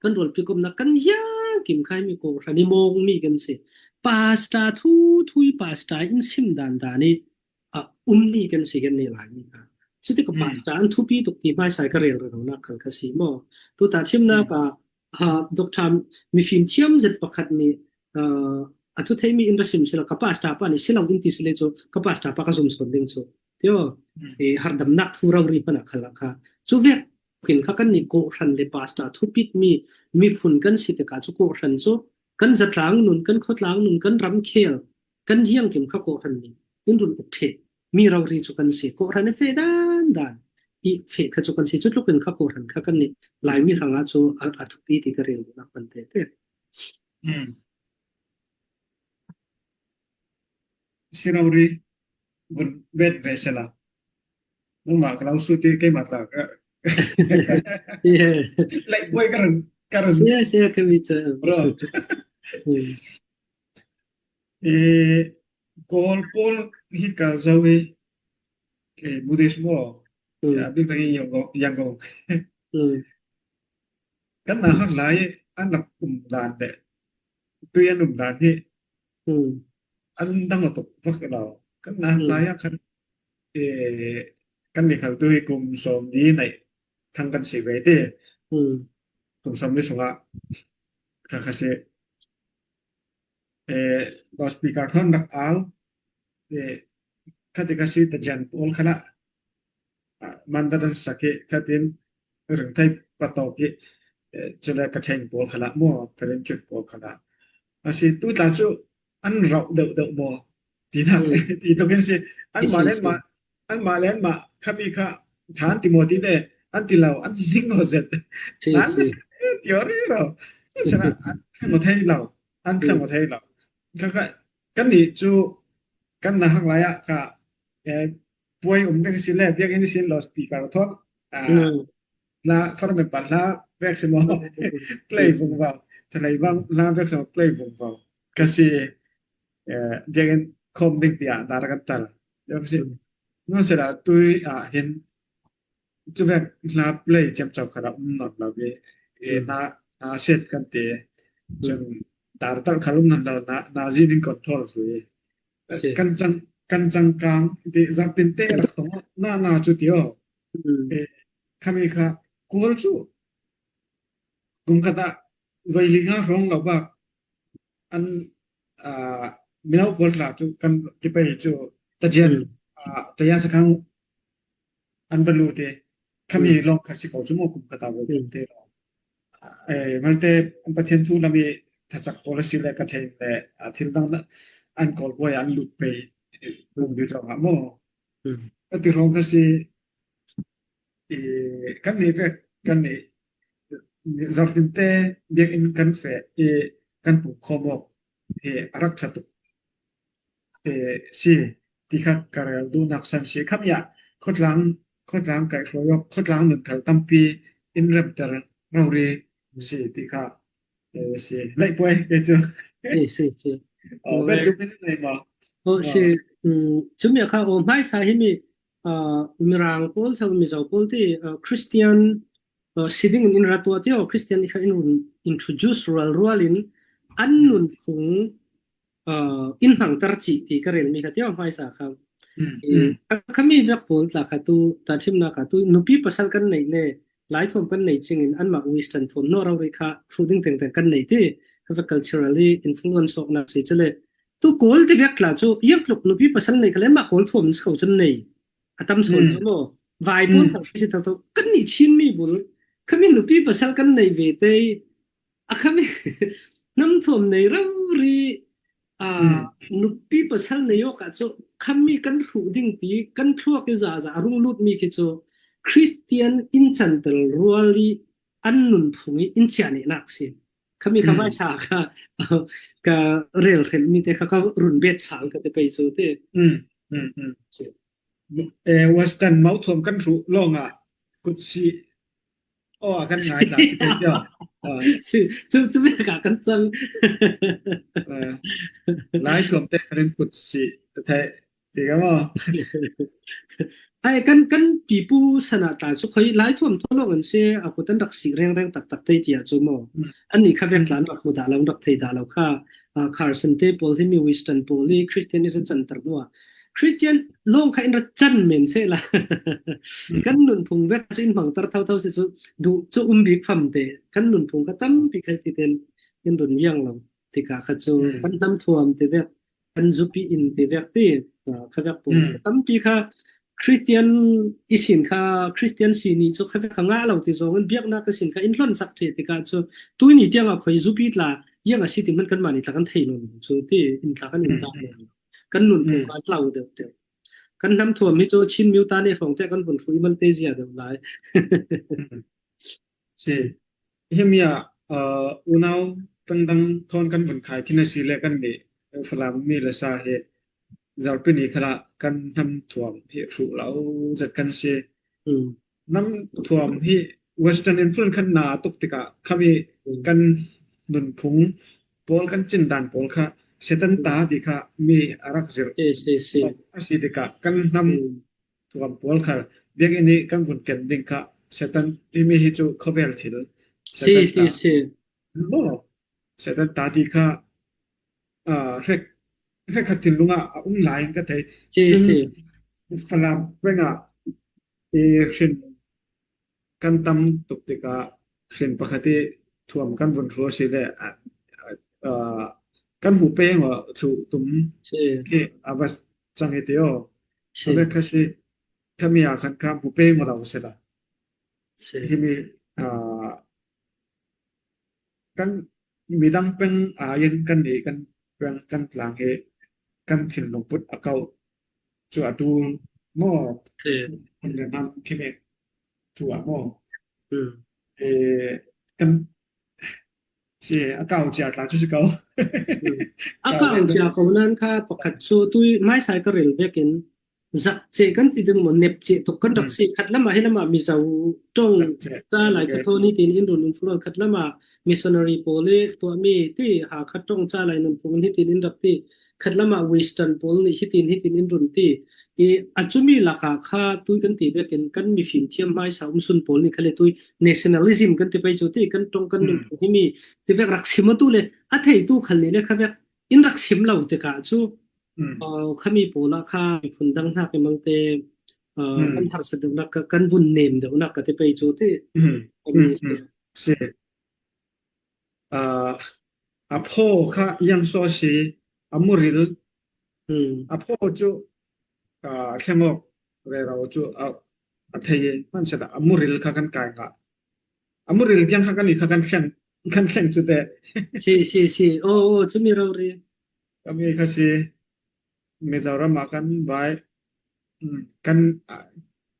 kan rualpi kumna kan hiang kim khai mi Kohhran i mawng mi kan si. Pastor thu thui pastor in sim dan dan i a um mi kan si kan ni lai mi kha. Chuti ka pastor an thupi tuk ti hmaisa i ka rel rel nak khal kha si maw. Tu ta thimnak a, ha, Doctor mifim thiam zet pakhat ni, ah, a thu thei mi in ra sim sila ka pastor pa ni silo in ti sile chu ka pastor pa ka zum son ding chu. Tio, e, hardamnak thu rau ri hmana khal kha. Chu vek kin kha kan ni Kohhran le pastor thupit mi, miphun kan si te ka chu Kohhran chu kan zatlang nun, kan khawtlang nun, kan ramkhel, kan hiang kim kha Kohhran ni in run uk the mi rau ri chu kan si. Kohhran i feh dan dan i feh kha chu kan si. Chu tlukin kha Kohhran kha kan ni Laimi hranga chu a, a thupi ti ka rel nak kan te te. Si rau ri vun vet ve sela. Nungma ka lau su ti keima ta ka. Yeah. Like boy ka run, ka run. Sia, sia, ka mi cha. Bro. E, Kawl pawl hi ka zo e. E, Buddhist maw. Ya, bik tangi yang go, yang go. Kan na hak lai an rak um dan le tui an um dan hi an dang a tuk vak lo. Kan na hak lai a kan, e, kan ni khal tui kum sawm ni nei thang kan si ve ti. Kum sawm ni sunga kha kha si, e, loudspeaker thawn rak au, e, khati ka si ta jan pawl khala, a, mandat an sak hi khatin ringthei patawk hi, e, chule ka theng pawl khala maw, ka rin chut pawl khala. A si tu tla chu an rauh deuh deuh maw. Ti nak, ti tokin si, an ma len ma, an ma len ma, khami kha, than ti maw ti le, an ti lau, an ning maw zet. Nan si, si, theory ro. An sana, an thang maw thei lau, an thang maw thei lau. Kha kha, kan ni chu, kan na hak lai a kha, e, puai um ding si le, biak in si loudspeaker thawn. A, la, for me pa la, vek si maw, play vung vau. Thalei vang, la vek si maw, play vung vau. Ka si, e, biak in khawm ding tia, na ra kan tal. Biak si, nun se la tui a hin, chu vek la play chem chau kha la um non la ve. E, na, na set kan ti. Chun dar tal khalum nan lo na, na zin in control hui. Kan chang, kan chang kang ti zar tin te rak tong na, na chu ti o. Eh, khami kha kol chu kum kata vai li nga rong lo ba an, ah, minau pol tla chu kan kipai chu ta jian, ah, ta ya sa kang an va lu te. Khami long kha si ko chu mo kum kata vai te lo. Eh, malte an Pathian thu lami thachak policy le ka thein le, ah, thil dang na an kol ko an lut pe kum bi tong a mo. Ka ti rong kha si, i, kan ni vek, kan ni zar tin te biak in kan fe, i, kan pu khomok, i, a rak that tu. Eh, si, ti kha ka rel duhnak san si. Khami ah, khotlang, khotlang kai hruai awk, khotlang nun khal tampi in remter rori si, ti kha, eh, si. Lei puai, ke chu. Si, si, si. Oh, vet duh min nei ma. Oh, si, um, chumi kha, oh, hmaisa hi mi, ah, Mirang pawl, thau Mizo pawl ti, ah, Christian, ah, si ding in in ra tuah ti, oh, Christian i kha in run introduce rual rual in an nun phung, ah, in hmangtar chih ti ka rel mi kha ti, oh, hmaisa kha. Eh, a khami vek pawl tla kha tu, ta thimna kha tu, nupi pasal kan nei le, lai thuam kan nei chingin anmah Western thuam naw rori kha thu ding tengteng kan nei ti, kha vek culturally influence awknak si chale. Tu kol ti vek tla chu, iang tluk nupi pasal nei kha le mah kol thuam si kho chun nei. A tam sawn chu maw. Vai pawn kha si tho tho. Kan nih Chin mi bul. Khami nupi pasal kan nei ve te. A khami hnam thuam nei rori, a, nupi pasal nei awk ah chu khami kan hruh ding ti, kan thluak i za za a rung lut mi khi chu Christian in chantel rual i an nun phung i in chiah nih nak si. Khami kha hmaisa kha, ka rel hrel mi te kha ka run bet sal ka te pei chu te. Eh, Western mau thuam kan hruh lawng ah kut si. Oh, a kan ngai tla si kei tia. Ah. Si, chu, chu vek a kan chang. Eh, lai thuam te kan kut si. Thei, ti ka maw. Ai, kan, kan pipu sana tla chu khoi lai thuam tho lawng an si, a kut an rak si reng reng tak tak te tia chu maw. An ni kha vek tla an rak mu dah lo, an rak thei dah lo kha. Ah, Carson te pawl hi mi Western pawl hi Christian i ra chan tar maw. Christian lawng kha in ra chan men se la. Kan nun phung vek chu in hmangtar tho tho si chu duh chu um bik fam te. Kan nun phung kha tampi kha ti ten in run yang lo. Ti ka kha chu kan hnam thuam ti vek, kan zupi in ti vek ti, ah, kha vek phung tampi kha Christian i sin kha, Christian si ni chu kha vek kha ngah lo ti zong in biakna ka sin kha in hlon sak ti ti ka chu tui ni tiang a khoi zupi tla yang a si ti man kan mani tla kan thei nun chu ti in tla kan in ta. Kan nun phung kha lau deuh deuh. Kan hnam thuam hi chu Chin miu ta ne hrawng te kan vun hrui man te zia deuh lai. Si. Himi ah, ah, unau tangdang thawn kan vun khai khin a si le kan nih Falam mi le sa hi zarpi ni khala kan hnam thuam hi hruh lo zat kan si. Hnam thuam hi Western influence khan na tuk tikah khami kan nun phung pawl kan chin dan pawl kha Satan ta ti kha mi a rak zir. Si, si, si. A si tikah kan hnam thuam pawl kha biakinn i kan vun ken ding kha Satan i mi hi chu khawvel thil. Si, Satan si, ta. Si. Maw, Satan ta ti kha, ah, hrek, hrek khat thinlung ah a um lai in ka thei. Si, si. Chun Falam peng ah i hrin kan tam tuk tikah hrin pakhat i thuam kan vun hruh si le, ah, ah, kan hmu peng aw thluh tum khi a va chang i ti aw. Si. A vek kha si, khami a khan kha hmu peng aw lo si la. Si. Himi, ah, kan midang peng aiin kan nih kan peng kan tlang hi kan thinlung put a kau chu a tul maw. Kan le man khi mek chu a maw. Eh, kan si a kau chia tla chu si kau. A kau chia kau nan kha pakhat chu tui mai sai ka rel vekin zak che kan ti ding maw, nep che tuk kan rak si, khat lama hi lama Mizo tong cha lai ka thawn hitin in run influence, khat lama missionary pawl i tuah mi ti ha khat tong cha lai nun phung hitin in rak ti, khat lama Western pawl nih hitin hitin in run ti, I, a cumi lakah kha tui kan ti vekin kan mifim thiam hmaisa um sun pawl ni kha le tui nationalism kan ti pei cu ti kan ṭong kan nung hi mi ti vek rak sim a tu le a thei tu khal ni le kha vek in rak sim lo tikah cu, uh, khami pawl ah kha phun dang hnak i malte, uh, kan harsa deuhnak ka, kan vun nem deuhnak ka ti pei cu ti. Si. Aa, a phaw kha yang so si, a muril, a phaw cu, aa, thleng awk rero cu a, a thei i hman si a muril kha kan kai ngah. A muril tiang kha kan i kha kan thleng, kan thleng cu te. Si, si, si. Oh, oh, cumi rori. Kami kha si. Mizoram ah kan vai, kan,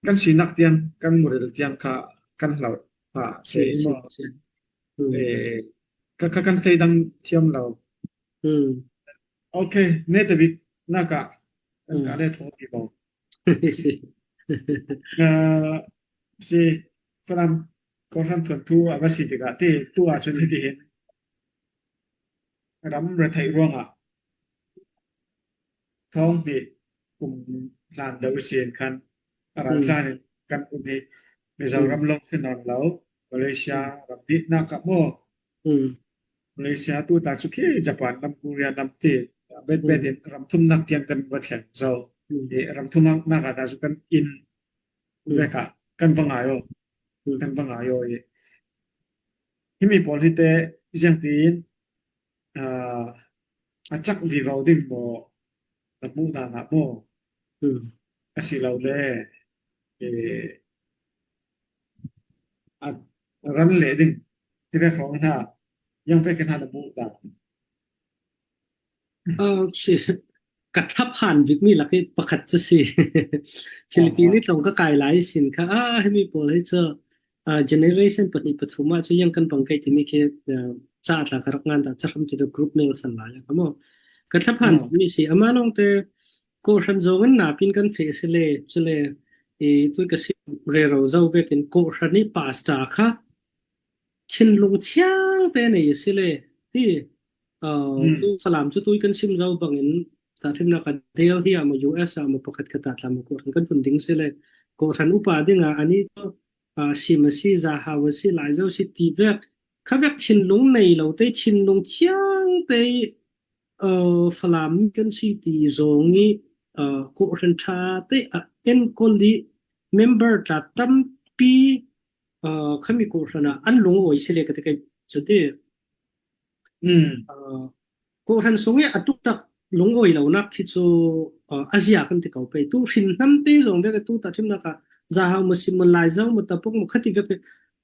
kan sinak tiang, kan muril tiang kha kan hloh. Ha, si, si, si. Eh, ka, ka kan thei dang thiam lo. Ok, ne tabik nak ah kan ka le thawng ti bo. Si. Si, Falam, kawhhran thuanthu a va si tikah ti, tu ah cun hiti hin ram retheih ruangah thawng hnih kum hlan deuh ihsin khan a ral hlan in kan um hi. Mizoram lawng si nawn lo, Malaysia ram hnih nak ah maw? Malaysia tu ta cu khi Japan lam, Korea lam ti bet bet in ram thumnak tiang kan va thleng zo. Ram thumnak ah ta cu kan inn vek ah kan va ngai aw. Kan va ngai aw i himi pawl hi te ziangtin, aa, a cak vivo ding maw, na hmuh dan ah maw? Asilole, eh, a ran leh ding ti vek hrawng hna, yang pek hna na hmuh dan. Ka thlaphan bikmi lak i pakhat cu si. Philippine i tlawng ka kai lai sin kha, ah, himi pawl hi cu, ah, generation pahnih pathum ah cu yang kan bang kai timi khi, ah, ca tla ka rak ngan dah, cahram ti group mel san lai a ka maw. Ka thlaphan cu mi si, ama lawngte kawhhran zong in napin kan feh si le, cule, i, tui ka si rero zo vekin kawhhran i pastor kha thinlung thiang te nei a si le, ti, uh, tu Falam cu tui kan sim zo bangin, tahṭhimnak ah Delhi ah maw, U S ah maw pakhat ka ta tla maw, kawhhran kan vun ding si le, kawhhran upa dingah ani cu, uh, sim a si, zahau a si, laizo a si ti vek, kha vek thinlung nei lo te, thinlung thiang te, uh, Falam kan si ti zong i, uh, kawhhran ṭha te a enkawl i member tla tampi aa, khami kawhhran ah an lungawi si le ka ti kai cu ti. Aa, kawhhran sung i a tuktak lungawi lonak khi cu, aa, a zia kan ti ko pei. Tu hrinhnam te zong vek tu tahṭhimnak ah zahau maw, sim maw, laizo maw, tapok maw, khati vek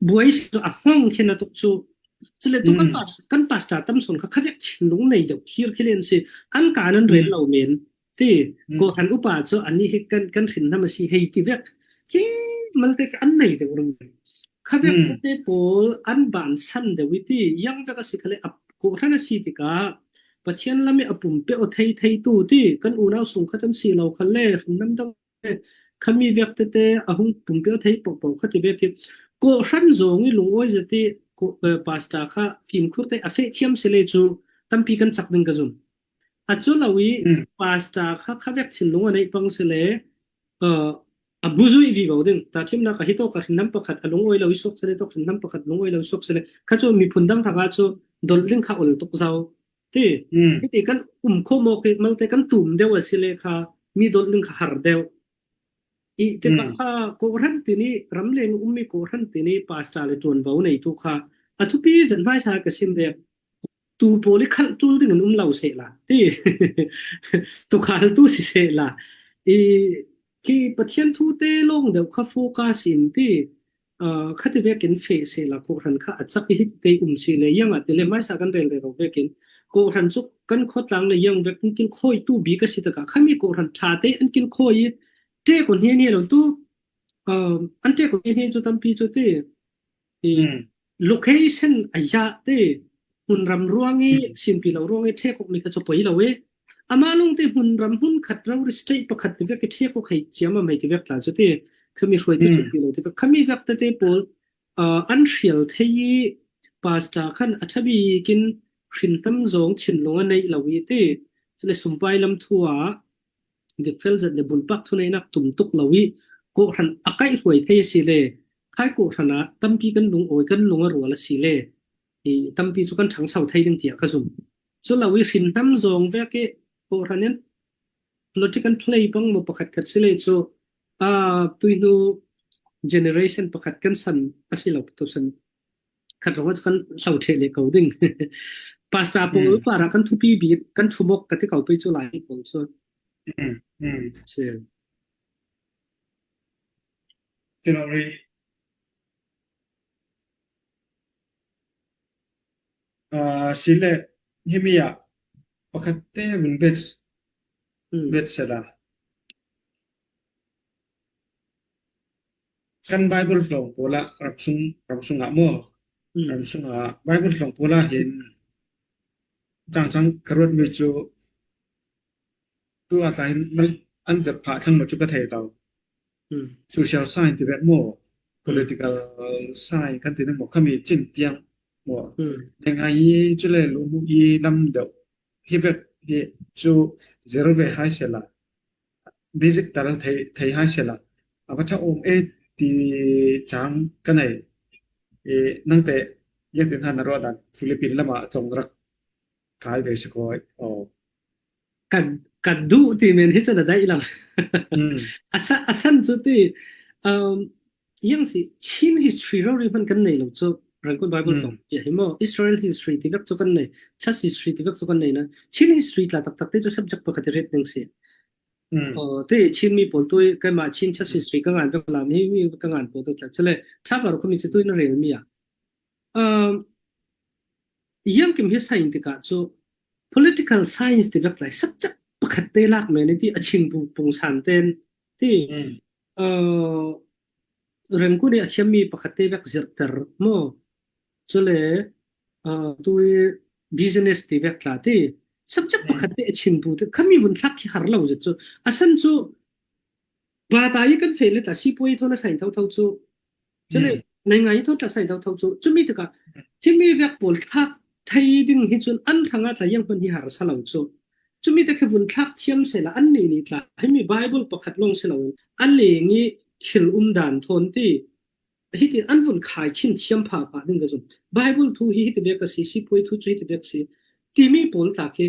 buai si cu a hmang khin a tuk cu. Cule tu kan pas-, kan pastor tam sawn kha kha vek thinlung nei deuh thir khi len si. An kan an rel lo men. Ti, kawhhran upa cu anih hi kan, kan hrinhnam a si hei ti vek. Khi malte kha an nei deuh ring. Kha vek te pawl an bansan deuh i ti, yang vek a si khale a kawhhran a si tikah Pathian lam i a pumpiak aw thei thei tu ti, kan unau sung khat an si lo khale, hrinhnam dang le, khami vek tete a hung pumpiak aw thei pohpoh kha ti vek hi. Kawhhran zong i lungawi zet i, ko-, eh, pastor kha fimkhur te a feh thiam si le cu tampi kan cak ding ka zum. A cu lo i pastor kha kha vek thinlung a neih pang si le, uh, a bu zuih vivo ding. Tahṭhimnak ah hitawk ah hrinhnam pakhat a lungawi lo i suak si le, tawk hrinhnam pakhat lungawi lo i suak si le, kha cu miphun dang hrangah cu dolh ding kha ol tuk zo. Ti, hiti kan um khawm awk i malte kan tum deuh a si le kha mi dolh ding kha har deuh. I, tikah kha kawhhran tin i, ramleng ummi kawhhran tin i pastor le ṭuanvo neitu kha a thupi zet hmaisa ka sim ve. Tu pawl i khalh ṭul dingin um lo sehla ti. Tukhaltu si sehla. I, khi Pathian thu te lawng deuh kha focus in ti, aa, khati vekin feh sehla kawhhran kha a cak i hiti te um si le, yang ah ti le hmaisa kan rel rero vekin kawhhran cu kan khawtlang le yang vek in kilkhawi tu bik a si takah khami kawhhran ṭha te an kilkhawi i ṭek aw hniahniah lo tu, um, an ṭek aw hniahniah cu tampi cu ti, i, location a yah te, hmunram ruang i, simpi lo ruang i ṭhek awk mi kha cu poi lo i, amah lawng te hmunram hmun khat rori state pakhat ti vek i ṭhek awk hei ciamam hei ti vek tla cu ti, khami hruaitu cu ti lo ti vek, khami vek tete pawl, uh, an hrial thei i, pastor khan a ṭha bik in hrinhnam zong thinlung a neih lo i ti, cule sumpai lam thu ah, dik fel zet le bulpak thuneinak tum tuk lo i, kawhhran a kaihhruai thei a si le, khai kawhhran ah tampi kan lungawi, kan lung a rual a si le, i tampi cu kan ṭhangso thei ding tiah ka zum. Cu lo i hrinhnam zawng vek i kawhhran in political play pang maw pakhat khat si le cu, aa, tuihnu generation pakhat kan san a si lo, tu san khat ruangah cu kan hlo ṭheh leh ko ding. Pastor pawl parah kan thupi bik, kan thumawk ka ti ko pei cu lai pawl cu. Si. Ti lo rih. Aa, si le himi ah pakhat te vun bet, bet sela. Kan Bible hlawng pawl ah ramsung, ramsung ah maw? Ramsung ah Bible hlawng pawl ah hin cangcang ka ruatmi cu tu a tla hin mal an zat phah thlang maw cu ka thei lo. Social science ti vek maw, political science kan ti ding maw, khami cin tiang maw, ngai i cu le lu mu i lam deuh hi vek hi cu zero ve hai sela, basic tal thei, thei hai sela, a va ṭha um e ti cang ka nei. E, nangte, yang tin han na ruah dan Philippine lamah tlong rak kai ve si ko. Oh. Ka, ka duh ti men hi cu na daih lo. A sa, a san cu ti, um, yang si Chin history rori hman kan nei lo cu Rangoon Bible tlawng hi maw, Israel history ti vek cu kan nei, church history ti vek cu kan nei na. Chin history tla taktak te cu subject pakhat i ret ding si. Aw, te Chin mi pawl tu i keimah Chin church history ka ngan vek lam hi mi ka ngan pawl tu tla cu le ṭha bar khumi cu tu in a rel mi ah. Um, Yang Kim hi science tikah cu political science ti vek lai subject pakhat te lak men i ti a ching bu pung san ten ti, uh, Rangoon i a thiammi pakhat te vek zirhter maw? Cule, uh, tu i business ti vek tla ti subject pakhat te a ching bu te khami vun thlak khi har lo zet cu a san cu bata i kan feh le tla sipuai thawn a science thotho cu Cule, nei ngai thawn tla sai tho tho cu. Cumi tikah, himi vek pawl thlak thei ding hi cun an hrangah tla yang hman hi har sa lo cu. Cumi te khi vun thlak thiam sehla an nih nih tla, himi Bible pakhat lawng si loin, a leng i thil um dan thawn ti, hiti an vun khai khin thiam phapha ding ka zumh. Bible thu hi hiti vek a si, sipuai thu cu hiti vek a si, timi pawl tla khi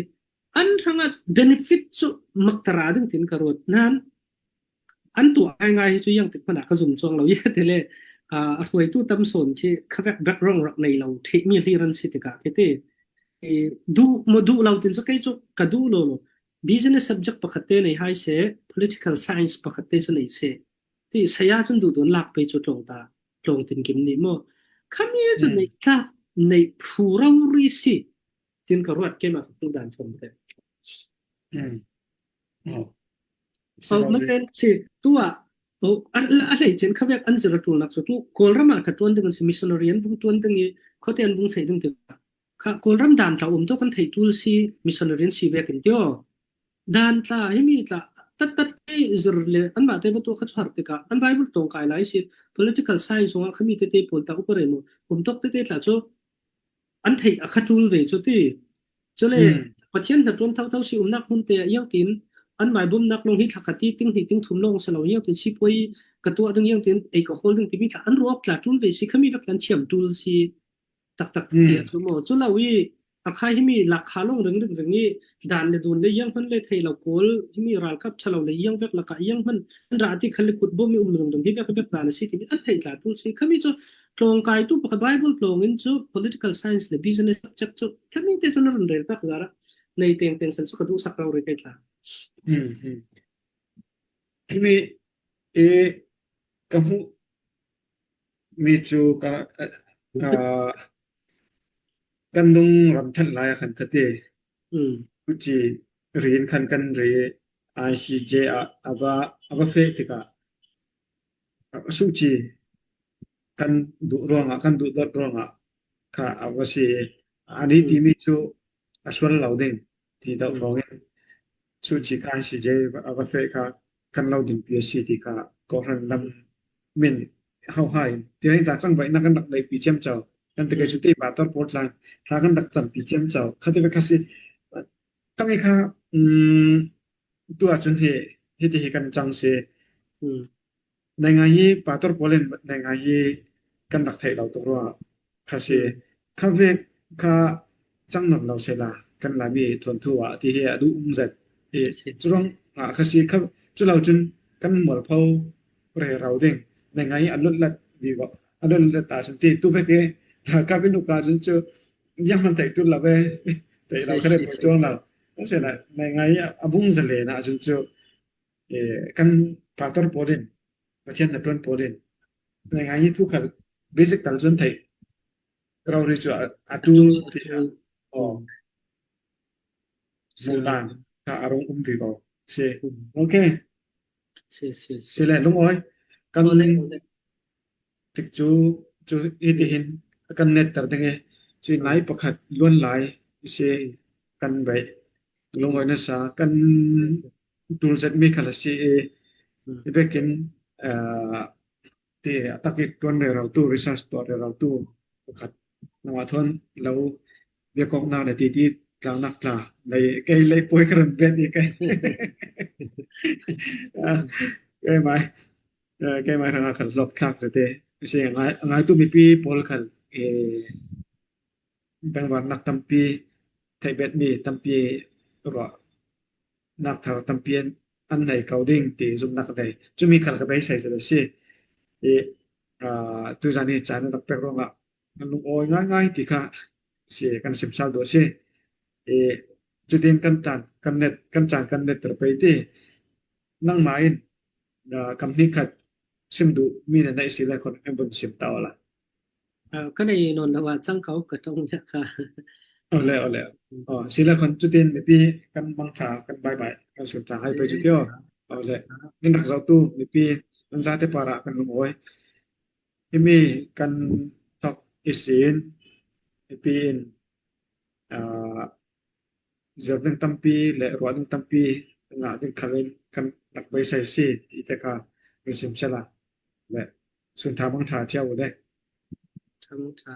an hrangah benefit cu maktar a ding tin ka ruat. Nan, an tuah ngaingai hi cu yang tik hmanh ah ka zum cuang lo i ti le, aa, a hruaitu tam sawn khi khavek background rak nei lo ṭhehmi hlir an si tikah khi ti. I duh maw duh lo tin cu kei cu ka duh lo lo. Business subject pakhat te nei hai seh, political science pakhat te cu nei seh. Ti saya cun duhdawn lak pei cu tlawng ta, tlawng tin kim nih maw? Khami cu nei tlak, nei phu rori si. Tin ka ruat keimah ka hmuh dan thawm te. Aw, malen si tu ah, aw, a, a hleice in khavek an zir a ṭulnak cu tu Kawlram ah ka ṭuan ding an si, missionary an vung ṭuan ding i khuate an vung feh ding ti kha Kawlram dan tla um tawk kan theih ṭul si, missionary an si vekin ti aw. Dan tla, himi tla, tattat te zir le anmah te va tuah kha cu har tikah an Bible tawng kai lai si, political science zongah khami tete pawl tla upa rei maw um tawk tete tla cu an theih a kha ṭul ve cu ti. Cule Pathian hnaṭuan thotho si umnak hmun te ah iangtin an maibawmnak lawng hi thlakhat i ting hnih ting thum lawng si lo, iangtin sipuai ka tuah ding, iangtin ei ka hawl ding timi tla an ruak tla ṭul ve si, khami vek tla an thiam ṭul si taktak ti a ṭul maw? Cu lo i a khai himi lakha lawng ring ring ring i dan le dun le iang hman le thei lo kawl himi ralkap ṭha lo le iang vek lakah iang hman an rah ti khal le kut bawm i um ring ring hi vek hi vek dan a si timi an theih tla ṭul si. Khami cu tlawngkai tu pakhat Bible tlawng in cu political science le business subject cu khami te cu na run rel tak zarah nei teng teng san cu ka duhsak rori kai tla. Himi i ka hmuh mi cu ka, aa, kan nung ramṭhat lai a khan ka ti. Cuci rin khan kan ri I C J ah a va, a va feh tikah a suci kan duh ruangah, kan duh dot ruangah kha a va si. Ani timi cu a sual lo ding ti deuh ruangin suci kha I C J a va feh kha kan lo dingpi a si ti kha kawhhran lam min ho hai. Ti hi tla cangvaihnak kan rak daihpi ciamco. Kan ti kei cu ti pastor pawl tla, tla kan rak canpi ciamco. Kha ti ve kha si. Kami kha, um, tu ahcun hi hiti hi kan cang si. Hmm. Nai ngai hi, pastor pawl in nai ngai hi kan rak theih lo tuk ruangah kha si. Hmm. Kha vek kha cang nawn lo sela kan Laimi thuanthu ah ti hi a duh um zet. I, si, curuang ah kha si kha, cu lo cun kan mualpho rero ding. Nai ngai hi a lutlat vivo, a lutlat ta cun ti tu vek i ralkap in uka cun cu ziang hman theih tul lo ve. Theih lo kha si, si, cuang lo. Kan si na, nai ngai hi a vung zalen ah cun cu, eh, kan pastor pawl in, Pathian hnaṭuan pawl in, nai ngai hi thu khal basic tal cun theih rori cu a, a ṭul ti kha. Oh. Multan kha a rung um vivo si. Okay. Si, si, si. Si le, lungawi. Kan tikcu cu hitihin kan netter ding i, cu nai pakhat luan lai i si kan bei. Lungawi nasa kan ṭul zetmi khal a si i, i vekin, ah, ti a tak i ṭuan rerotu, research tuah rerotu pakhat nangmah thawn lo biakawknak le titi tlangnak tla lei, kei lei puai ka run bet i kei. Ah, keimai, eh, keimai hrangah khan hlawkthlak zete. Si ngai, ngaitu mipi pawl khan, eh, bengvarnak tampi, theihbetmi tampi ruahnak thar tampi an, an nei ko ding ti zumhnak a nei. Cumi khal ka beisei zet a si. I, ah, tuzan hi caan a rak pek ruangah kan lungawi ngaingai ti kha si kan sim sal duh a si. I, cutin kan tan, kan net, kan caan kan netter pei ti. Nangmah in, ah, kam hnih khat sim duh mi na neih si le khon en vun sim ta awla. Ah, ka nei nawn lo ah cang ko ka ṭong le kha. Awle, awle. Oh, si le khon cutin mipi kan mangṭha, kan baibai, kan sun ṭha hai pei cu tio. Awle. Nan rak zohtu mipi nan zate parah kan lungawi. Himi kan thok ihsin mipi in, ah, zir ding tampi le ruah ding tampi ngah ding khalin kan rak beisei si ti te kha kan sim sela le sun ṭha mang ṭha cia u le. Ṭha mang ṭha.